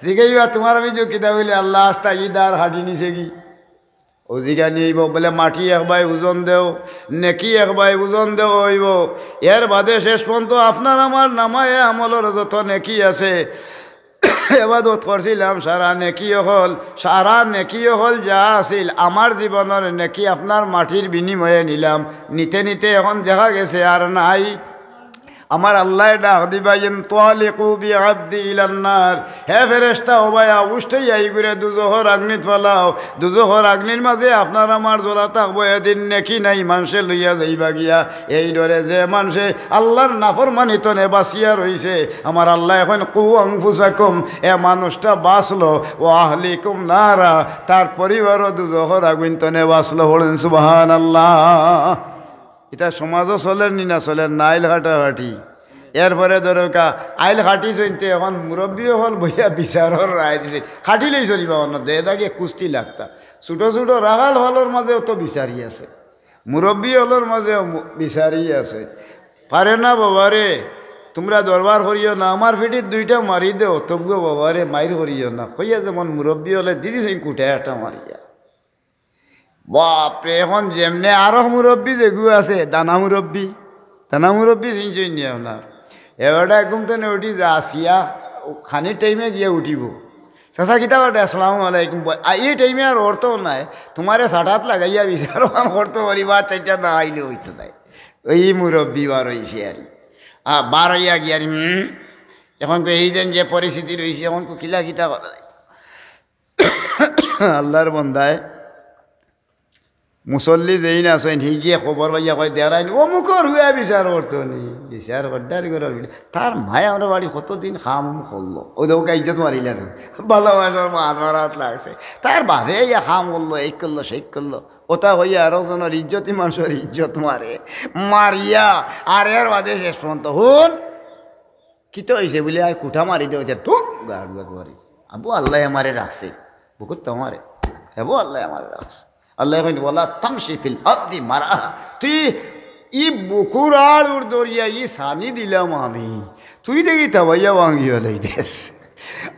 জিগাইবা, "তুমার আমি যে কিতা?" বলে, "আল্লাহ, আস্তা ইদার হাঁটি নিছে গি?" অউ জিগানি অইবো, বলে, "মাটি এক বায় ওজন দেও, নেকি এক বায় ওজন দেও অইবো।" এর বাদে শেষ পর্যন্ত আপনার আমার নামায়ে আমলর যত নেকি আছে, এবাদত করছিলাম, সারা নেকি অকল, সারা নেকি অকল যা আছিল, আমার জীবনর নেকি আপনার মাটির বিনিময়ে নিলাম। নিতে নিতে এখন দেখা গেছে আর নাই। আমার আল্লায় ডাক দিবা, "ইনতালিকু বিআবদি ইলান্নার।" হে ফেরেশতা, ও ভাই, উষ্টাইয়া ইগুরে দুজখর আগ্নিত ফালাও। দুজখর আগ্নির মাঝে আপনার আমার জ্বলা থাকবো, এদিন নেকি নাই, মানষে লইয়া যাইবা গিয়া। এই ডরে যে মানষে আল্লাহর নাফরমানি তনে বাঁচিয়া রইছে, আমার আল্লায় কইন, "কু আনফুসাকুম", এ মানুষটা বাঁচলো, "ওয়া আহলিকুম নারা", তার পরিবারও দুজখর আগুইন তনে বাঁচলো। পড়েন সুবহানাল্লাহ। ইতা সমাজো চলের নি না চলের না, আইল কাটাকাটি। এরপরে ধরো কা, আইল কাটিছইন তে এখন মুরব্বি অকল বইয়া বিচারর রায় দিছে। কাটিলেই চলিবা অন্য, দে দাগে কুস্তি লাগতা। ছোট ছোট রাখাল ফালর মাঝেও তো বিচারি আছে, মুরব্বি অকলর মাঝেও মু-, বিচারি আছে। পারে না বাবারে, তুমরা দরবার করিও না, আমার পিঠিত দুইটা মারি দেও, তবুও বাবারে মাইর করিও না। কইয়া যেমন মুরব্বি অকলে দিদিছইন কুটায় একটা মারিয়া। বাপরে, এখন যেমনে আরো মুরব্বি যেগু আছে, দানা মুরব্বি, দানা মুরব্বি চিনছইন নি আপনার? এবারটা ঘুম তনে উঠি যা আসিয়া, খানির টাইমে গিয়া উঠিবো। "চাচা, কিতা বাটে?" "আসসালামু আলাইকুম।" বয়, আ, ই টাইমে আর অর্থ নাই, তুমারে সাটাত লাগাইয়া বিচার অরতো করিবা, চাইরটা না আইলে অইতো নায়। ওই মুরব্বি বার অইছে আর, আ, বার অইয়া গিয়া আর, হুম, এখন তো এই দিন যে পরিস্থিতি রইছে, এখন তো কিলা কিতা করা যায়? আল্লাহর বন্দায় মুসল্লি যেইন আছইন, হি গিয়া খবর পাইয়া কয়, "দেরাইন, অমুকর হুয়া বিচার করতো নি, বিচার করডারি করার বিচার।" তার মায় আমরা বাড়ি কতদিন কাম করলো, ও দেখো ইজ্জত মারিলা না, ভালোবাসার মাত মারাত লাগছে। তার বাপে ইয়া কাম করলো, এই করলো, সেই করলো, ওটা হইয়া আরো জনের ইজ্জতই মানুষের ইজ্জত মারে, মারিয়া আর এর বাদে শেষ পর্যন্ত হুন কিতা অইছে বুলে, "আয় কুটা মারি দে," অইছে, "ধুর, গাড়ুয়া কুয়ারি। আবু আল্লাহ আমারে রাখছে, বুকুত তো আমারে, এবো আল্লাহ আমারে রাখছে।" আল্লাহ কইন, "ওয়ালা তামশি ফিল আরদি মারাহা।" তুই ই বুকুর আড়ুর দরিয়া ই সানি দিলাম আমি, তুই দেখি তাবাইয়া ভাঙ্গিয়া লই দেশ।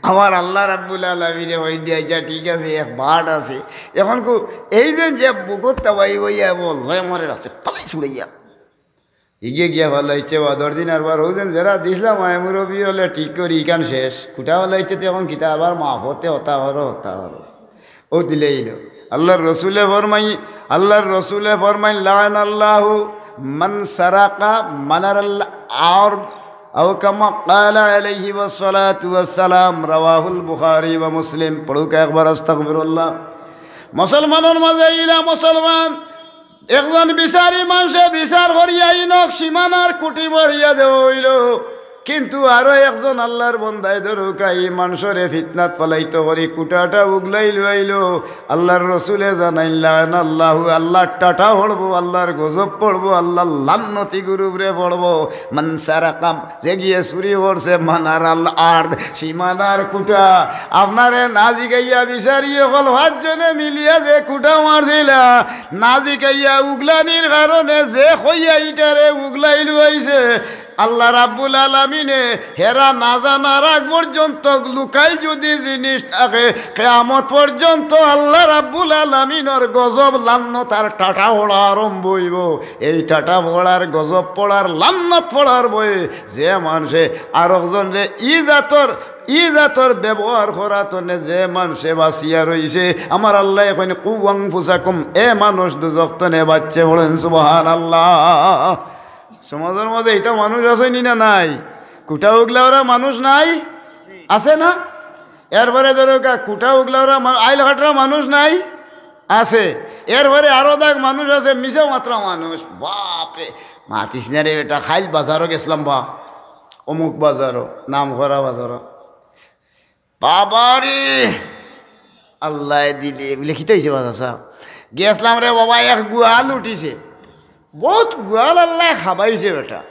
আমার আল্লাহ রাব্বুল আলামিনে কইন, "আচ্ছা, ঠিক আছে, এক বাট আছে।" এখন কো, এই যে, যে বুকুত তাবাই বইয়া, আল্লাহ আমারে রাখছে, ফালাই ছুড়াইয়া। ইগে গিয়া ফালাইছে, বাদর দিন আরবার অউ যেন যেরা দিছলাম, আয় মুরব্বি অকলে ঠিক করি, ইখান শেষ। কুটা ফালাইছে তে এখন কিতা আবার মাফ অতে হতা হরো, হতা হরো। ও দিলে ইলো। আল্লাহর রসুলে ফরমাই, আল্লাহর রসুলে ফরমাইন, "লাআনাল্লাহু মান সারাকা মানারাল আরদ, আও কামা ক্বালা আলাইহি ওয়াসসালাতু ওয়াসসালাম।" রাওয়াহুল বুখারী ওয়া মুসলিম। পড়ুক একবার আস্তাগফিরুল্লাহ। মুসলমানর মাঝে ইলা মুসলমান একজন বিচারি মানষে বিচার করিয়া ইনক সীমানার কুটি মারিয়া দেওয়া অইলো, কিন্তু আরো একজন আল্লাহর বন্দায় ধরুকা ই মানষরে ফিতনাত ফালাইতো করি কুটাটা উগলাই লইলো। আল্লাহর রসুলে জানাইন, "লাআনাল্লাহু", আল্লাহর টাটা পড়বো, আল্লাহর গজব পড়বো, আল্লাহর লান্নতি গুরুবরে পড়বো। মান সারাকাম, যে গিয়ে চুরি করছে, মানারাল আরদ, সীমানার কুটা। আপনারে না জিগাইয়া বিচারি অকল পাঁচজনে মিলিয়া যে কুটা মারছিলা, না জিগাইয়া উগলানির কারণে যে কইয়া ইটারে উগলাই লুয়াইছে, আল্লাহ রাব্বুল আলামিনে হেরা না জানার আগ পর্যন্ত লুকাইল যদি জিনিস থাকে, কিয়ামত পর্যন্ত আল্লাহ রাব্বুল আলামিনর গজব লান্নত আর টাটা পড়া আরম্ভ অইবো। এই টাটা পড়ার, গজব পড়ার, লান্নত পড়ার ভয়ে যে মানষে আরকজনরে ই জাতর, ই জাতর ব্যবহার করা তনে যে মানষে বাচিয়া রইছে, আমার আল্লায় কইন, "কু আনফুসাকুম", এ মানুষ দুজখ তনে বাচছে। বলেন সুবহানাল্লাহ। সমাজর মাঝে ইতা মানুষ আছে নি না নাই? কুটা উগলাওরা মানুষ নাই? আছে না? এরপরে ধরউক্কা কুটা উগলাওরা মা-, আইল কাটরা মানুষ নাই? আছে। এরপরে আরো দাগ মানুষ আছে, মিছা মাতরা মানুষ। বাপরে, মাতিস না রে বেটা, কাইল বাজারো গেছলাম বা, অমুক বাজারো, নাম করা বাজারো। বাবারে, আল্লায় দিলে, বুলে, "কিতা অইছে বা চাচা?" "গেছলাম রে বাবা, এক গুয়াল উঠিছে, বউত গুয়াল আল্লায় খাবাইছে বেটা,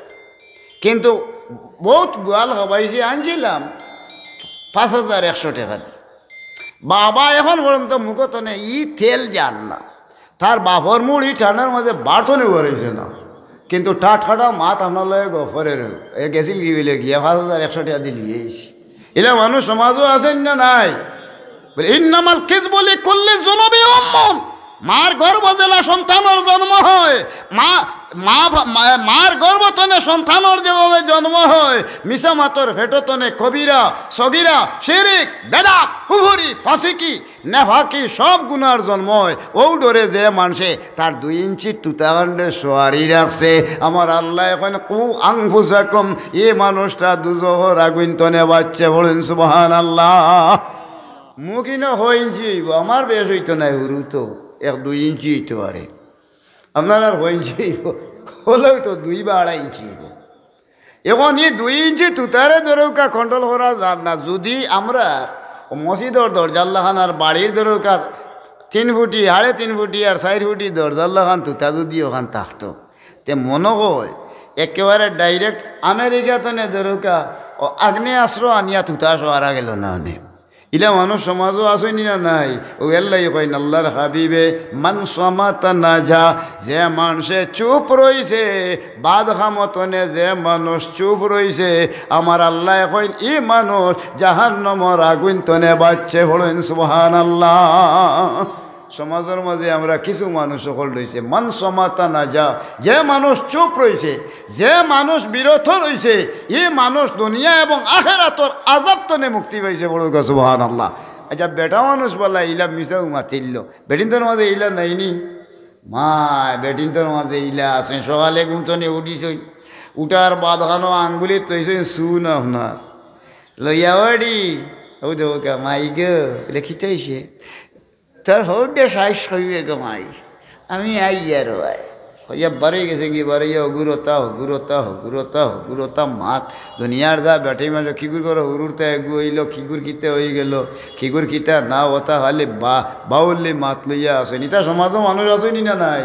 কিন্তু বউত গুয়াল খাবাইছে, আনছিলাম পাঁচ হাজার একশো টেকা দি।" বাবা এখন পর্যন্ত মুখো তনে ই তেল যার না। তার বাপর মুড়ি ঠান্ডার মাঝে বার তনে উবারইছে না, কিন্তু টাটকাটা মাত আপনার লগে গফরের। এ গেছিল কি বলে গিয়া পাঁচ হাজার একশো টেকা দি লইয়া আইছে। ইলা মানুষ সমাজো আছইন না নাই? বলে, "ইন্নামাল কিযবু লিকুল্লি যুনুবি উম্মুন।" মার গর্ভ যেলা সন্তানর জন্ম হয়, মা, মা, মা, মার গর্ভ তনে সন্তানর যেভাবে জন্ম হয়, মিছা মাতর পেটো তনে কবিরা, সগিরা, শিরিক, বেদাত, কুফুরি, ফাসিকি, নেফাকি সব গুনার জন্ম হয়। অউ ডরে যে মানষে তার দুই ইঞ্চির তুতাখানরে সওয়ারি রাখছে, আমার আল্লায় কইন, "কু আনফুসাকুম", ই মানুষটা দুজখর আগুইন তনে বাচছে। বলেন সুবহানাল্লাহ। মুখ ইনো কয় ইঞ্চি অইবো, আমার বেশ অইতো নায়, হুরু তো এক দুই ইঞ্চি অইতো পারে, আপনার আর কয় ইঞ্চি অইবো, হলেও তো দুই বা আড়াই ইঞ্চি অইবো। এখন ই দুই ইঞ্চি তুতারে ধরউক্কা control করা যার না। যুদি আমরা অউ মসজিদর দরজার লাখান আর বাড়ির ধরউক্কা তিন ফুটি, সাড়ে তিন ফুটি আর চাইর ফুটি দরজার লাখান তুতা যুদি অখান থাকতো, তে মনো কয় একেবারে direct আমেরিকা তনে ধরউক্কা অউ আগ্নেয়াস্ত্র আনিয়া তুতা সওয়ারা গেলো না অনে। ইলা মানুষ সমাজো আছইন নি না নাই? অউ এরলাগি কইন আল্লার হাবিবে, "মান সামাতা নাজা", যে মানষে চুপ রইছে, বাদ কামো তনে যে মানুষ চুপ রইছে, আমার আল্লায় কইন, ই মানুষ জাহান্নামর আগুইন তনে বাচছে। বলেন সুবহানাল্লাহ। সমাজর মাঝে আমরা কিছু মানুষ অকল রইছে, "মান সামাতা নাজা", যে মানুষ চুপ রইছে, যে মানুষ বিরত রইছে, ই মানুষ দুনিয়া এবং আখেরাতর আযাব তনে মুক্তি পাইছে। বলউক্কা সুবহানাল্লাহ। আচ্ছা, বেটা মানুষ বলা ইলা মিছাউ মাতিল, বেটিন্তর মাঝে ইলা নাই নি? মায়, বেটিন্তর মাঝে ইলা আছে, সকালে ঘুম তনে উঠিছইন, উঠার বাদ খানো আঙ্গুলিত লইছইন চুন আপনার, লইয়া বাড়ি, অউ দেখউক্কা, "মাই গো", বলে, "কিতা অইছে?" "তোর হউর দে সাইজ কইবে গো মাই, আমি আইয়ার ভাই।" কইয়া বারই গেছে কি, বারইয়া হগুরতা, হগুরতা, হগুরতা, হগুরতা মাত। দুনিয়ার যা বেটাইন মানষে কিগুর করে হুরুরতা এগু অইলো, কিগুর কিতা অইগেলো, কিগুর কিতা না, অতা খালি বা-, বাউল্লি মাত লইয়া আছইন। ইতা সমাজো মানুষ আছইন নি না নাই?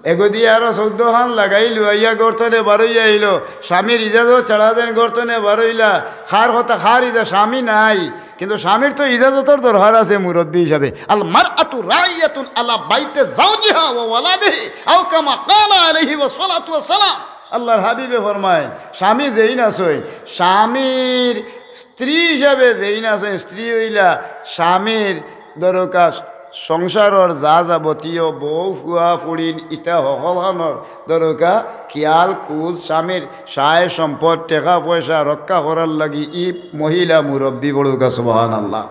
এগুদি আরো চৌদ্দ খান লাগাইল, আইয়া ঘর তনে বারইয়া আইলো, স্বামীর ইজাজত ছাড়া যেন ঘর তনে বারইলা, কার কথা, কার ইজা-, স্বামী নাই। কিন্তু স্বামীর তো ইজাজতর দরকার আছে মুরব্বি হিসাবে। "আল মারআতু রাইয়াতুন আলা বাইতি যাওজিহা ওয়া ওয়ালাদিহি", আও কামা ক্বালা আলাইহি ওয়াসসালাতু ওয়াসসালাম। আল্লার হাবিবে ফরমাইন, স্বামী যেইন আছইন, স্বামীর স্ত্রী হিসাবে যেইন আছইন, স্ত্রী অইলা স্বামীর ধরউক্কা সংসারর যা যাবতীয় বউ, ফুয়া, ফুড়িন, ইতা হকলখানর ধরউক্কা খিয়াল, কুজ, স্বামীর সয় সম্পদ, টেকা পয়সা রক্ষা করার লাগি ই মহিলা মুরব্বি। বলউক্কা সুবহানাল্লাহ।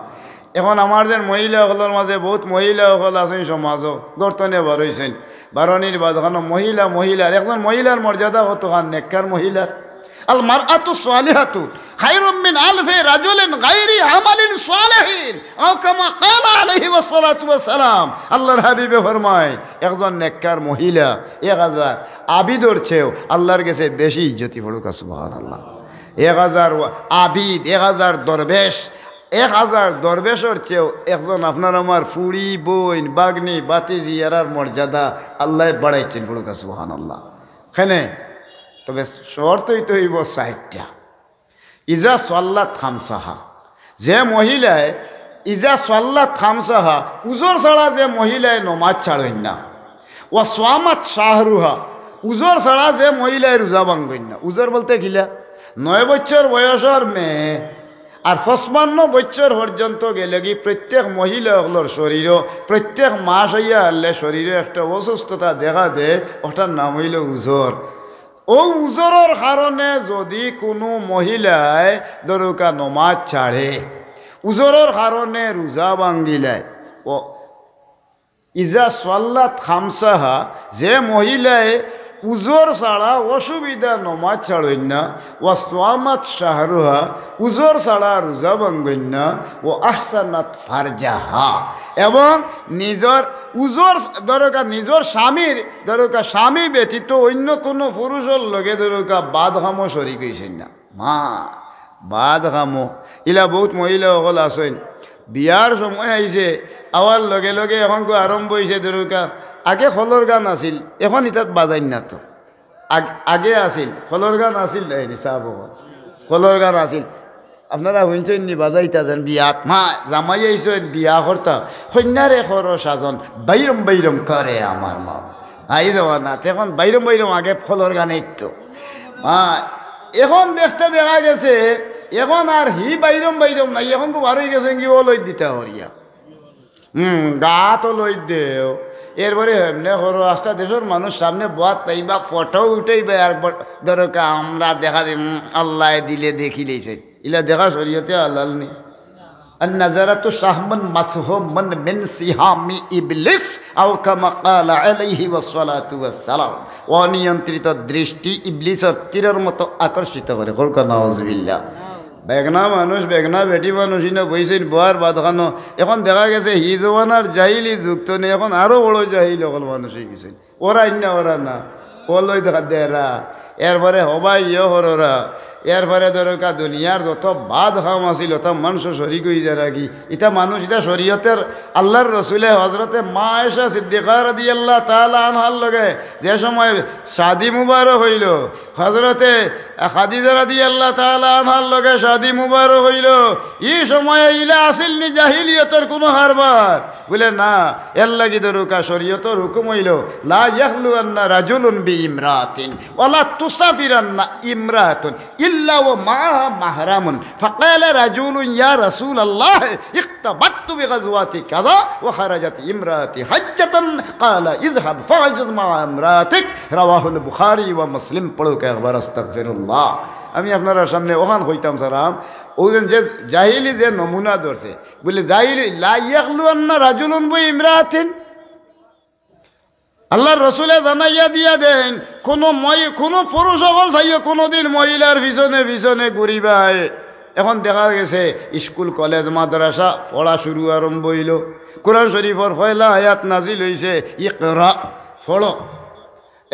এখন আমার যেন মহিলা অকলর মাঝে বউত মহিলা অকল আছইন সমাজো, ঘর তনে বারইছইন, বারনির বাদ খানো মহিলা, মহিলার, একজন মহিলার মর্যাদা কতখান, নেককার মহিলার। "আল মারআতু সালিহাতু খায়রুম মিন আলফি রাজুলিন গায়রি আমালিন সালিহিন", আও কামা ক্বালা আলাইহি ওয়াসসালাতু ওয়াসসালাম। আল্লার হাবিবে ফরমাইন, একজন নেককার মহিলা এক হাজার আবিদর চেয়েও আল্লার গেছে বেশি ইজ্জতি। বলউক্কা সুবহানাল্লাহ। এক হাজার ওয়া-, আবিদ, এক হাজার দরবেশ, এক হাজার দরবেশর চেয়েও একজন আপনার আমার ফুড়ি, বইন, বাগনি, বাতিজি, এরার মর্যাদা আল্লায় বাড়াইছইন। বলউক্কা সুবহানাল্লাহ। কেনে? তবে শর্ত অইতে অইবো চাইরটা। ইজা সাল্লাত খামসাহা, যে মহিলায়, ইজা সাল্লাত খামসাহা, উজর ছাড়া যে মহিলায় নমাজ ছাড়ইন না, ওয়া সামাত শাহরুহা, উজর ছাড়া যে মহিলায় রোজা ভাঙ্গইন না, উজর বলতে কিলা? নয় বছর বয়সর মেয়ে আর পঁচপান্ন বছর পর্যন্ত গেলেগি প্রত্যেক মহিলা অকলর শরীরও প্রত্যেক মাস আইয়া হারলে শরীরও একটা অসুস্থতা দেখা দেয়, ওটার নাম অইলো উজর। অউ উজরর কারণে যদি কুনু মহিলায় ধরউক্কা নমাজ ছাড়ে, উজরর কারণে রোজা ভাঙ্গিলায়, ও ইজা সাল্লাত খামসাহা, যে মহিলায় উজর ছাড়া অসুবিধা নমাজ ছাড়ইন না, ওয়া সামাত শাহরুহা, উজর ছাড়া রোজা ভাঙ্গইন না, ও আহসানাত ফারজাহা, এবং নিজর উজর ধরউক্কা নিজর স্বামীর ধরউক্কা স্বামী ব্যতীত অইন্য কুনু পুরুষর লগে ধরউক্কা বাদ কামো শরিক অইছইন না। মা, বাদ কামো। ইলা বউত মহিলা অকল আছইন, বিয়ার সময় আইছে, আওয়ার লগে লগে অখন কু আরম্ভ অইছে ধরউক্কা, আগে খলর গান আছিল, অখন ইতাত বাজাইন না তো। আগ-, আগে আছিল, খলর গান আছিল না, এনি সাব অকল। খলর গান আছিল। আপনারা হুনছইন নি বাজাইতা যেন বিয়াত, মা, জামাই আইছইন বিয়া করতা, কইন্যারে করো সাজন, বাইরম বাইরম করে আমার মা। আই দেওয়া না, অখন বাইরম বাইরম আগে খলর গান আইতো। মা, অখন দেখতে দেখা গেছে, অখন আর হি বাইরম বাইরম নাই, অখন কু বারই গেছইন কি ও লইত দিতা করিয়া। হুম, গাত ও লইত দেও। এরপরে হেমনে করো, আস্তা দেশর মানুষ সামনে বওয়াত তাইবা, ফটো উঠাইবা, আর ব-, ধরউক্কা আমরা দেখা দিমু, আল্লায় দিলে দেখিলাইছে। ইলা দেখা শরিয়তে হালাল নি। আর নাজারাতু সাহমুন মাসহুমুন মিন সিহামি ইবলিস, আও কামা ক্বালা আলাইহি ওয়াসসালাতু ওয়াসসালাম। অনিয়ন্ত্রিত দৃষ্টি ইবলিসর তীরর মতো আকর্ষিত করে। কউক্কা নাউজুবিল্লাহ। বেগনা মানুষ, বেগনা বেটি মানুষ, ইনো বইছইন, বওয়ার বাদ কানো। অখন দেখা গেছে হি জমানার জাহিলি যুগ তো নি, অখন আরো বড় জাহিল অকল মানুষ অইগেছে। ওরা ইন্না ওরা না, ও লই দেখা দেরা। এরপরে হবাই ইয়ে হররা। এরপরে ধরউক্কা দুনিয়ার যত বাদ কাম আছিল, অত মানুষ শরিক অই যারা কি। ইতা মানুষ, ইতা শরিয়তর আল্লার রসুলে হজরতে মা আয়েশা সিদ্দিকা রাদিয়াল্লাহু তাআলা আনহার লগে যে সময় শাদি মুবারক অইলো, হজরতে খাদিজা রাদিয়াল্লাহু তাআলা আনহার লগে শাদি মুবারক অইলো, ই সময়ে ইলা আছিল নি জাহিলিয়তর কুনু কারবার? বুলে, না। এরলাগি ধরউক্কা শরিয়তর হুকুম অইলো, লা ইয়াখলুয়ান্না রাজুলুন বি ইমরাতিন, ওয়ালা তুসাফিরান্না ইমরাতুন, ইল্লা ওয়া মাআহা মাহরামুন। ফাকালা রাজুলুন, ইয়া রাসূলাল্লাহ, ইকতাবাততু বিগাজওয়াতি কাযা ওয়া খারাজাত ইমরাতি হাজ্জাতান, কালা ইযহাব ফাহজুজ মাআ ইমরাতিক। রাওয়াহুল বুখারী ওয়া মুসলিম। পড়উক্কা একবার আস্তাগফিরুল্লাহ। আমি আপনারার সামনে অখান কইতাম চাইরাম, অউ যে জাহিলি যে নমুনা ধরছে, বুলে, জাহিলি, লা ইয়াখলুয়ান্না রাজুলুন বি ইমরাতিন। আল্লার রসুলে জানাইয়া দিয়া দেইন, কুনু মহি-, কুনু পুরুষ অকল চাইও কুনুদিন মহিলার পিছনে পিছনে ঘুরিবায়। অখন দেখা গেছে স্কুল, কলেজ, মাদ্রাসা পড়া শুরু আরম্ভ অইলো। কোরআন শরিফর পয়লা আয়াত নাজিল অইছে, ইকরা, পড়ো।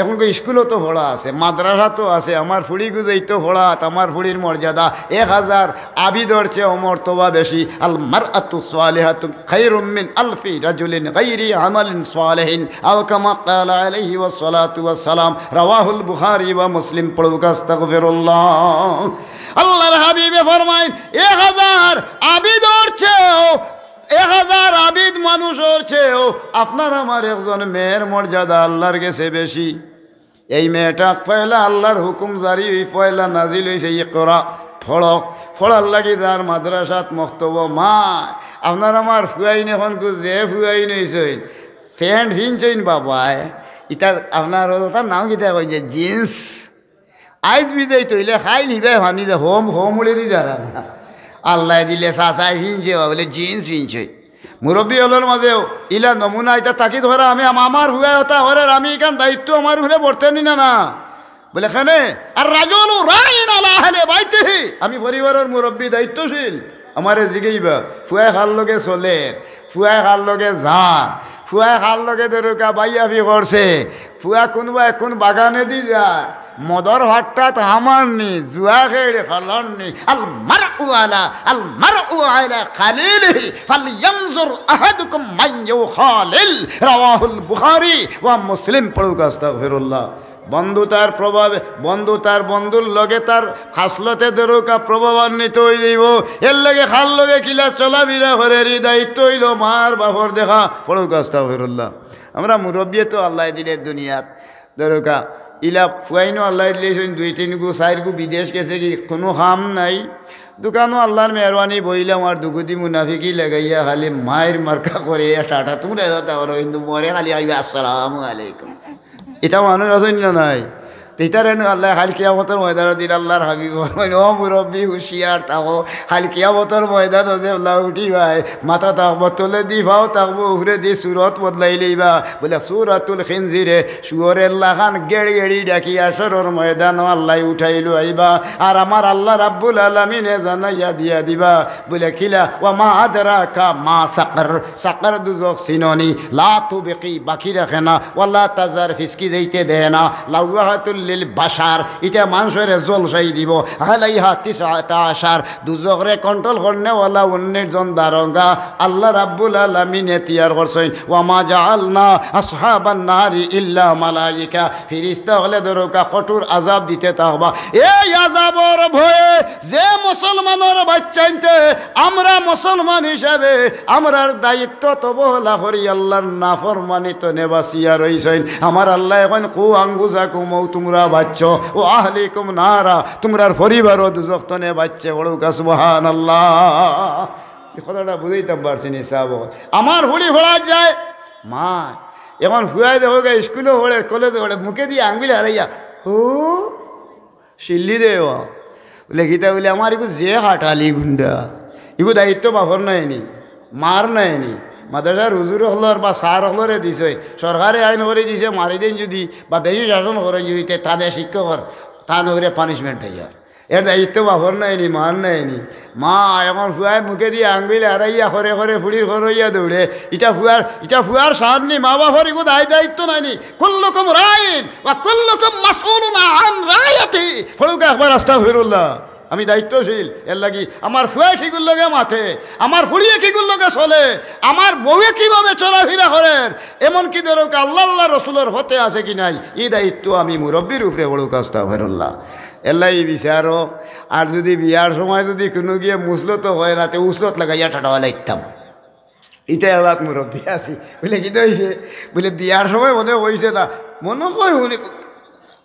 অখন কই স্কুলো তো পড়া আছে, মাদ্রাসা তো আছে, আমার ফুড়িগু যাইতো পড়াত, আমার ফুড়ির মর্যাদা এক হাজার আবিদর চেয়ে মর্তবা বেশি। আল মারআতু সালিহাতু খায়রুম মিন আলফি রাজুলিন গায়রি আমালিন সালিহিন, আও কামা ক্বালা আলাইহি ওয়াসসালাতু ওয়াসসালাম। রাওয়াহুল বুখারী ওয়া মুসলিম। পড়উক্কা আস্তাগফিরুল্লাহ। আল্লার হাবিবে ফরমাইন, এক হাজার আবিদর চেয়েও, এক হাজার আবিদ মানুষর চেয়েও আপনার আমার একজন মেয়ের মর্যাদা আল্লার গেছে বেশি। এই মেয়েটা পয়লা আল্লার হুকুম জারি অই পয়লা নাজিল অইছে, ইকরা, পড়ো। পড়ার লাগি যার মাদ্রাসাত, মক্তবো। মা, আপনার আমার ফুয়াইন অখন কু যে ফুয়াইন অইছইন, প্যান্ট ফিনছইন বাবায়, ইতা আপনার, তার নাম কিতা কইন যে জিন্স। আইজ ভিজাইতো অইলে কাইল হিবায় ফানি যে হোম, হোম উড়ে দি যারা না। আল্লায় দিলে চাচায় ফিনছে, বুলে জিন্স ফিনছে। মুরব্বি অকলর মাঝেও ইলা নমুনা ইতা তাকিদ করা, আমি আম-, আমার ফুয়ায় অতা করের, আমি ইখান দায়িত্ব আমার উপরে বর্তে নি না, না। বুলে, কেনে? আর রাজুলু রাইন আলা আহলে বাইতিহি, আমি পরিবারর মুরব্বি, দায়িত্বশীল। আমারে জিগাইবা, ফুয়ায় কার লগে চলের, ফুয়ায় কার লগে যার, ফুয়ায় কার লগে ধরউক্কা বাইয়াফি করছে, ফুয়া কুনবা কুন বাগানে দি যায়, মদর ভাট্টাত হামার নি, জুয়া খেড়ে খেলার নি। আল মারউ আলা, আল মারউ আলা খালিলিহি, ফালইয়ানজুর আহাদুকুম মান ইউখালিল। রাওয়াহুল বুখারী ওয়া মুসলিম। পড়উক্কা আস্তাগফিরুল্লাহ। বন্ধুতার প্রভাবে, বন্ধুতার বন্ধুর লগে তার খাসলতে ধরউক্কা প্রভাবান্বিত অই যাইবো। এরলাগি কার লগে কিলা চলাফিরা করের, ই দায়িত্ব অইলো মার বাপর দেখা। পড়উক্কা আস্তাগফিরুল্লাহ। আমরা মুরব্বিয়ে তো আল্লায় দিলে দুনিয়াত ধরউক্কা ইলা ফুয়াইনও আল্লায় দিলাইছইন দুই তিনগু, চাইরগু বিদেশ গেছেগি, কুনু কাম নাই। দোকানো আল্লার মেহেরবানি বইলাম, আর দুগুদি মুনাফিকি লাগাইয়া খালি মাইর মার্কা করে, ইয়া টাটা, তুমরা যাতা করো, কিন্তু মরে খালি আইবা, "আসসালামু আলাইকুম।" ইতা মানুষ আছইন না নাই? তে ইতারে নু আল্লায় কাইল কিয়ামতর ময়দানো দিন আল্লার হাবিব ফরমাইন, "ও মুরব্বি, হুঁশিয়ার থাকো, কাইল কিয়ামতর ময়দানো যেবলা উঠিবায়, মাথা থাকবো তলেদি, পাও থাকবো উপরেদি, সুরত বদলাইলাইবা।" বুলে, "সুরাতুল খিনজিরে, শুয়োরের লাখান গেড় গেড়ি ডাকি হাশরর ময়দানো আল্লায় উঠাইলো আইবা, আর আমার আল্লা রাব্বুল আলামিনে জানাইয়া দিয়া দিবা।" বুলে, "কিলা?" "ওয়া মা আদরাকা মা সাকার।" সাকার দুজখ চিননি, লা তুবকি, বাকি রাখে না, ওয়ালা তাজার, ফিসকি যাইতে দেয় না, লাওয়াহাতুল লিল বাশার, ইটা মানষরে জলসাই দিবো, আলাইহা তিসআতা আশার, দুজখরে control করনেওয়ালা উনিশ জন দারোগা আল্লা রাব্বুল আলামিনে তৈয়ার করছইন। ওয়া মা জাআলনা আসহাবান নারি ইল্লা মালাইকা, ফিরিস্তা অকলে দরকা কঠোর আজাব দিতে থাকবা। এই আজাবর ভয়ে যে মুসলমানর বাইচ্চাইন্তে আমরা মুসলমান হিসাবে আমরার দায়িত্বত অবহেলা করি আল্লার নাফরমানিত নে বাচিয়া রইছইন। আমার আল্লায় কইন, "কু আনফুসাকুম, অউ তুমরা বাচো, ওয়া আহলিকুম নারা, তুমরার পরিবারও দুজখ তনে বাচছে।" বড়ুকা সুবহানাল্লাহ। ই কথাটা বুঝাইতাম পারছি নি সাব? আমার ফুড়ি পড়াত যায়, মা, এখন ফুয়ায় দেখো গা, স্কুলো পড়ে, কলেজো পড়ে, মুখেদি আঙ্গুল হারাইয়া, "হু।" শিল্লি দেওয়া। বুলে, "কিতা?" বুলে, "আমার ইগু যে খাটালি গুন্ডা, ইগু দায়িত্ব বাপর নায় নি, মার নায় নি। মাদ্রাসার হুজুর অকলর বা স্যার অকলরে দিছে, সরকারে আইন করি দিছে, মারি দেইন যুদি বা বেশি শাসন করইন যুদি, তে তানে শিক্ষকর, তান উপরে punishment অইয়া। এর দায়িত্ব বাপর নায় নি, মার নায় নি।" মা, এখন ফুয়ায় মুখেদি আঙ্গুল হারাইয়া করে করে ফুড়ির করইয়া দৌড়ে। ইটা ফুয়ার, ইটা ফুয়ার শান নি, মা বাপর ইগু দায় দায়িত্ব নায় নি। কুল্লুকুম রাইন ওয়া কুল্লুকুম মাসউলুন আন রাইয়াতি। পড়ুকা একবার আস্তাগফিরুল্লাহ। আমি দায়িত্বশীল, এর লাগি আমার ফুয়ায় কিগুর লগে মাতে, আমার ফুড়িয়ে কিগুর লগে চলে, আমার বউয়ে কিভাবে চলাফিরা করের, এমনকি ধরুক আল্লা, আল্লা রসুলর পথে আছে কি নাই, ই দায়িত্ব আমি মুরব্বির উপরে। পড়ুকা আস্তাগফিরুল্লাহ। এর লাগি বিচারো, আর যুদি বিয়ার সময় যুদি কুনু গিয়ে মুসলত কয় না, তে উসলত লাগাইয়া ঠাটাওয়া লাগতাম। ইতা এলাকাত মুরব্বি আছি। বুলে, "কিতা অইছে?" বুলে, "বিয়ার সময় মনে কইছে না, মনে কয় হুনি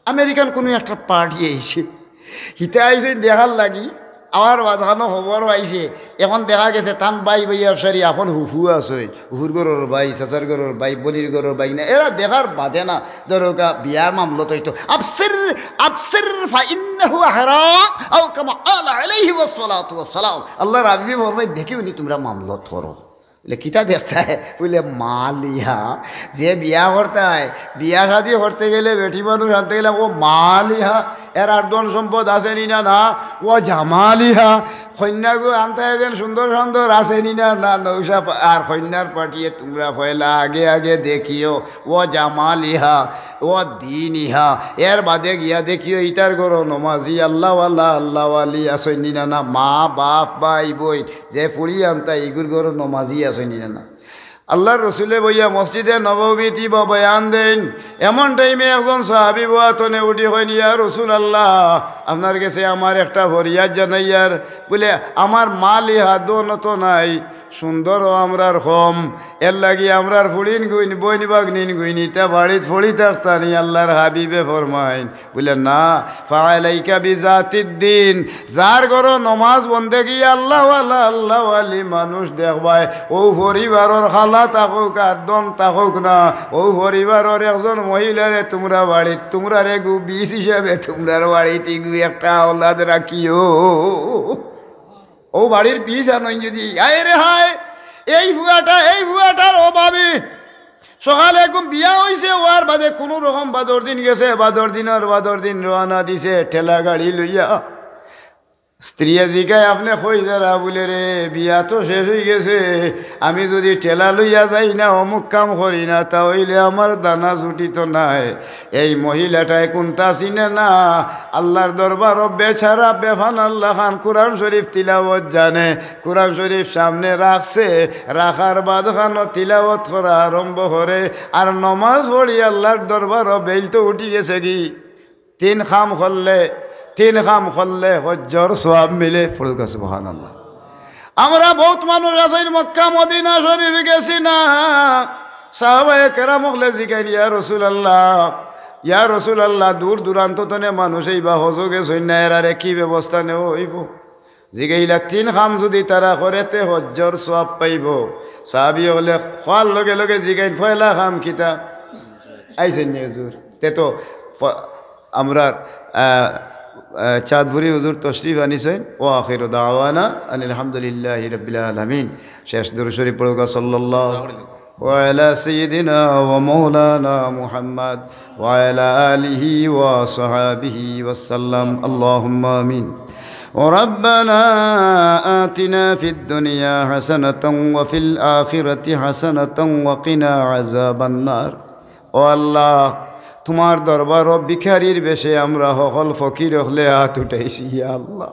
আমেরিকান কুনু একটা পার্টি আইছে। হিতা আইছে দেখার লাগি, আমার বাদখানো খবর পাইছে। এখন দেখা গেছে তান ভাই ভাই আর সারি আপন হুফু আছে, হুফুর ঘরর ভাই, চাচার ঘরর ভাই, বনির ঘরর ভাই না, এরা দেখার বাদে না, ধরুকা বিয়ার মামলত অইতো। আবসির, আবসির ফাইন্নাহু হারাম, আও কামা ক্বালা আলাইহি ওয়াসসালাতু ওয়াসসালাম।" আল্লার হাবিবে ফরমাইন, "দেখিও নি তুমরা মামলত করো।" বুলে, "কিতা দেখতায়?" বুলে, "মালিহা।" যে বিয়া করতায়, বিয়া শাদি করতে গেলে, বেটি মানুষ আনতে গেলে, "ও মালিহা, এরার ধন সম্পদ আছে নি না?" "না।" "ও জামালিহা, কইন্যাগু আনতায় যেন সুন্দর সুন্দর আছে নি না?" "না।" "নৌশা পা-, আর কইন্যার পার্টিয়ে তুমরা পয়লা আগে আগে দেখিও, ও জামালিহা, ও দিনিহা, এর বাদে গিয়া দেখিও ইতার ঘরো নমাজি আল্লাওয়ালা, আল্লাওয়ালি আছে নি না?" না, মা, বাপ, ভাই, বইন, যে ফুড়ি আনতা, ইগুর ঘরো নমাজি আছে নি না? আল্লার রসুলে বইয়া মসজিদে নববীত ইবা বয়ান দেইন। এমন টাইমে একজন সাহাবি বওয়া তনে উঠি কইন, "ইয়া রসুলাল্লাহ, আপনার গেছে আমার একটা ফরিয়াদ জানাইয়ার।" বুলে, "আমার মালিহা ধন তো নাই, সুন্দরও আমরার কম, এর লাগি আমরার ফুড়িন গুইন, বইন বাগনিন গুইন, ইতা বাড়িত ফড়ি থাকতা নি।" আল্লার হাবিবে ফরমাইন, বুলে, "না, ফাআলাইকা বিজাতিদ্দিন, যার ঘরো নমাজ বন্দেগি আল্লাওয়ালা, আল্লাওয়ালি মানুষ দেখবায়, অউ পরিবারর খালা থাকউক আর ধন থাকউক না, অউ পরিবারর একজন মহিলারে তুমরা বাড়িত, তুমরার এগু বিষ হিসাবে তুমরার বাড়িত ইগু একটা আওলাদ রাখিও।" অউ বাড়ির বিষ আনইন যুদি, আয় রে হায়, এই ফুয়াটা, এই ফুয়াটার অভাবে সকালে এরকম বিয়া অইছে, অওয়ার বাদে কুনু রকম বাদর দিন গেছে, বাদর দিনর বাদর দিন রওয়ানা দিছে ঠেলা গাড়ি লইয়া। স্ত্রীয়ে জিগায়, "আপনে কই যারা?" বুলে, "রে, বিয়া তো শেষ অইগেছে, আমি যুদি ঠেলা লইয়া যাই না, অমুক কাম করি না, তা অইলে আমার দানা জুটিতো নায়।" এই মহিলাটায় কুন্তা চিনে না, আল্লার দরবারো বেচারা বেফানার লাখান কোরআন শরীফ তিলাওয়াত জানে, কোরআন শরীফ সামনে রাখছে, রাখার বাদখানো তিলাওয়াত করা আরম্ভ করে, আর নমাজ পড়ি আল্লার দরবারো বেইল তো উঠি গেছেগি। তিন কাম করলে, তিন কাম করলে হজ্জর সওয়াব মিলে। পড়ুকা সুবহানাল্লাহ। আমরা বউত মানুষ আছি মক্কা মদিনা শরীফ গেছি না, সাহাবায়ে কেরাম অকলে জিগাইন, "ইয়া রাসূলুল্লাহ, ইয়া রাসূলুল্লাহ, দূর দূরান্ত তনে মানুষ আইবা, হজো গেছইন না, এরারে কি ব্যবস্থা নেওয়া অইবো? জিগাইলা, তিন কাম যুদি তারা করে, তে হজ্জর সওয়াব পাইবো। সাহাবী অকলে কওয়ার লগে লগে জিগাইন, পয়লা কাম কিতা? আইছইন নি হুজুর? তে তো ফ-, আমরার, আহ, আহ, চাঁদপুরি হুজুর তশরিফ আনিছইন। ওয়া আখিরু দাওয়ানা আনিল হামদুলিল্লাহি রাব্বিল আলামিন। শেষ দুরূদ শরীফ পড়ুক্কা, সাল্লাল্লাহু وعلى سيدنا ومولانا محمد وعلى آله وصحبه وسلم. اللهم آمين. ربنا آتنا في الدنيا حسنة وفي الآخرة حسنة وقنا عذاب النار. ও আল্লাহ, তুমার দরবারো ভিখারির বেশে আমরা হকল ফকির অকলে আত উঠাইছি, ইয়া আল্লাহ।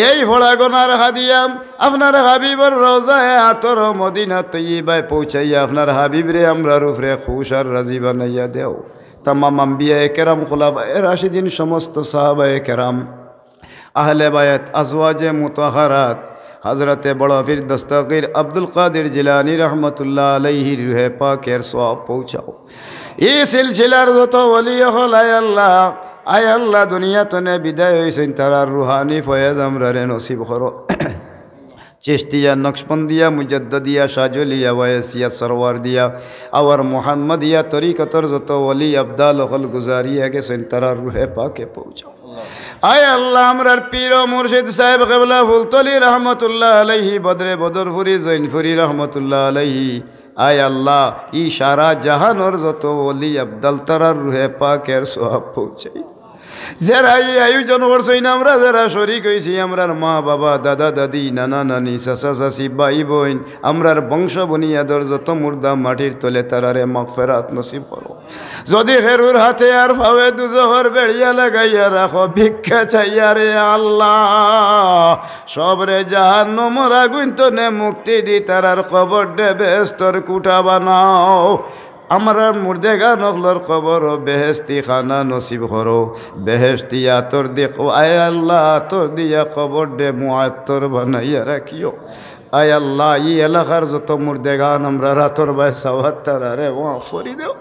এই ফড়া গনার হাদিয়া আপনার হাবিবর রওজায়ে আতর মদিনা তৈয়বায় পৌঁছাইয়া আপনার হাবিবরে আমরার উপরে খুশ আর রাজি বানাইয়া দেও। তামাম আম্বিয়ায়ে কেরাম, খুলাফায়ে রাশিদিন, সমস্ত সাহাবায়ে কেরাম, আহলে বায়াত, আজওয়াজে মুতাহারাত, হযরতে বড় পীর দস্তগীর আব্দুল কাদির জিলানী রহমতুল্লাহ আলাইহির রুহে পাকের সওয়াব পৌঁছাও। ই সিলসিলার যত ওলি অকল, আয় আল্লাহ, আয় আল্লাহ, দুনিয়া তনে বিদায় অইছইন, তারার রুহানি ফয়েজ আমরারে নসিব করো। চিশতিয়া, নকশবন্দিয়া, মুজাদ্দদিয়া, শাজলিয়া, ওয়াইসিয়া, সরওয়ারদিয়া, আওয়ার মুহাম্মদিয়া তরিকতর যত ওলি আবদাল অকল গুজারিয়া গেছইন, তারার রুহে পাকে পৌঁছাও। আয় আল্লাহ, আমরার পীর ও মুর্শিদ সাহেব কেবলা ফুলতলি রহমতুল্লাহ আলাইহি, বদরে বদরপুরি, জৈনপুরি রহমতুল্লাহ আলাইহি, আয় আল্লাহ, ই সারা জাহানর যত ওলি আবদাল, তারার রুহে পাকের সওয়াব পৌঁছাই। যেরা ই আয়োজন করছইন, আমরা যেরা শরিক অইছি, আমরার মা বাবা, দাদা দাদি, নানা নানি, চাচা চাচি, ভাই বইন, আমরার বংশ বুনিয়াদর যত মুর্দা মাটির তলে, তারারে মাগফেরাত নসিব করো। যুদি কেউর হাতে আর পাওয়ে দুজখর বেড়িয়া লাগাইয়া রাখো, ভিক্ষা চাইয়া রে আল্লাহ, সবরে জাহান্নামর আগুইন তনে মুক্তি দি তারার কবররে বেহেস্তর কুঠা বানাও। আমরার মুর্দেগান অকলর কবরো বেহেস্তি খানা নসিব করো, বেহেস্তি আতর দি, আয় আল্লাহ, আতর দিয়া কবররে মুআত্তর বানাইয়া রাখিও। আয় আল্লাহ, ই এলাকার যত মুর্দেগান আমরার আতর বায় সওয়াত, তারারে মাফ করি দেও।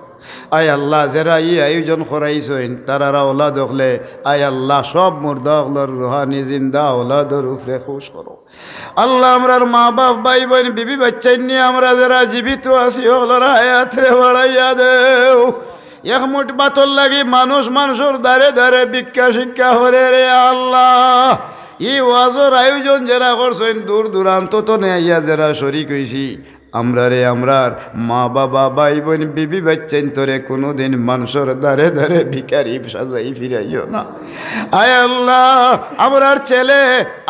আয় আল্লাহ, যেরা ই আয়োজন করাইছইন, তারার আওলাদ অকলে, আয় আল্লাহ, সব মুর্দা অকলর রুহানি জিন্দা আওলাদর উপরে খুশ করো। আল্লাহ, আমরার মা বাপ, ভাই বইন, বিবি বাচ্চাইন নিয়া আমরা যেরা জীবিত আছি, অকলর হায়াতরে বাড়াইয়া দেও। এক মুঠ ভাতর লাগি মানুষ মানষর দারে দারে ভিক্ষা শিক্ষা করে রে আল্লাহ। ই ওয়াজর আয়োজন যেরা করছইন, দূর দূরান্ত তনে আইয়া যেরা শরিক অইছি, আমরারে, আমরার মা বাবা, ভাই বইন, বিবি বাচ্চাইন্তরে কুনুদিন মানষর দারে দারে ভিখারি সাজাই ফিরাইও না। আয় আল্লাহ, আমরার ছেলে,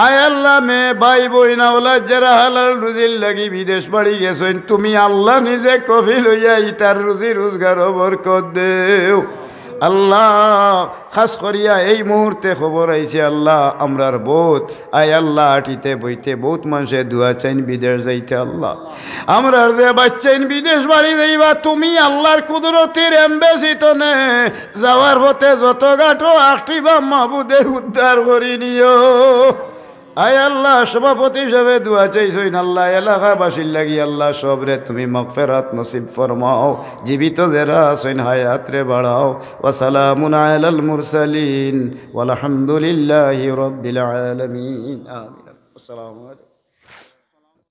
আয় আল্লাহ, মেয়ে, ভাই বইন, আওলাদ যেরা হালাল রুজির লাগি বিদেশ বাড়ি গেছইন, তুমি আল্লাহ নিজে কফিল অইয়া ইতার রুজি রুজগারো বরকত দেও। আল্লাহ, খাস করিয়া এই মুহূর্তে খবর আইছে আল্লাহ, আমরার বউত, আয় আল্লাহ, আটিতে বইতে বউত মানষে দোয়া চাইন বিদেশ যাইতে আল্লাহ। আমরার যে বাচ্চাইন বিদেশ বাড়ি যাইবা, তুমি আল্লাহর কুদরতির embassy তনে যাওয়ার পথে যত ঘাটো আখটিবা মাবুদে উদ্ধার করি নিও। আয় আল্লাহ, সভাপতি হিসাবে দোয়া চাইছইন আল্লাহ, এলাকাবাসীর লাগি আল্লাহ, সবরে তুমি মাগফেরাত নসিব ফরমাও, জীবিত যেরা আছইন হায়াতরে বাড়াও। ওয়া সালামুন আলাল মুরসালিন ওয়াল হামদুলিল্লাহি রাব্বিল আলামিন। আমিন। আসসালামু আলাইকুম।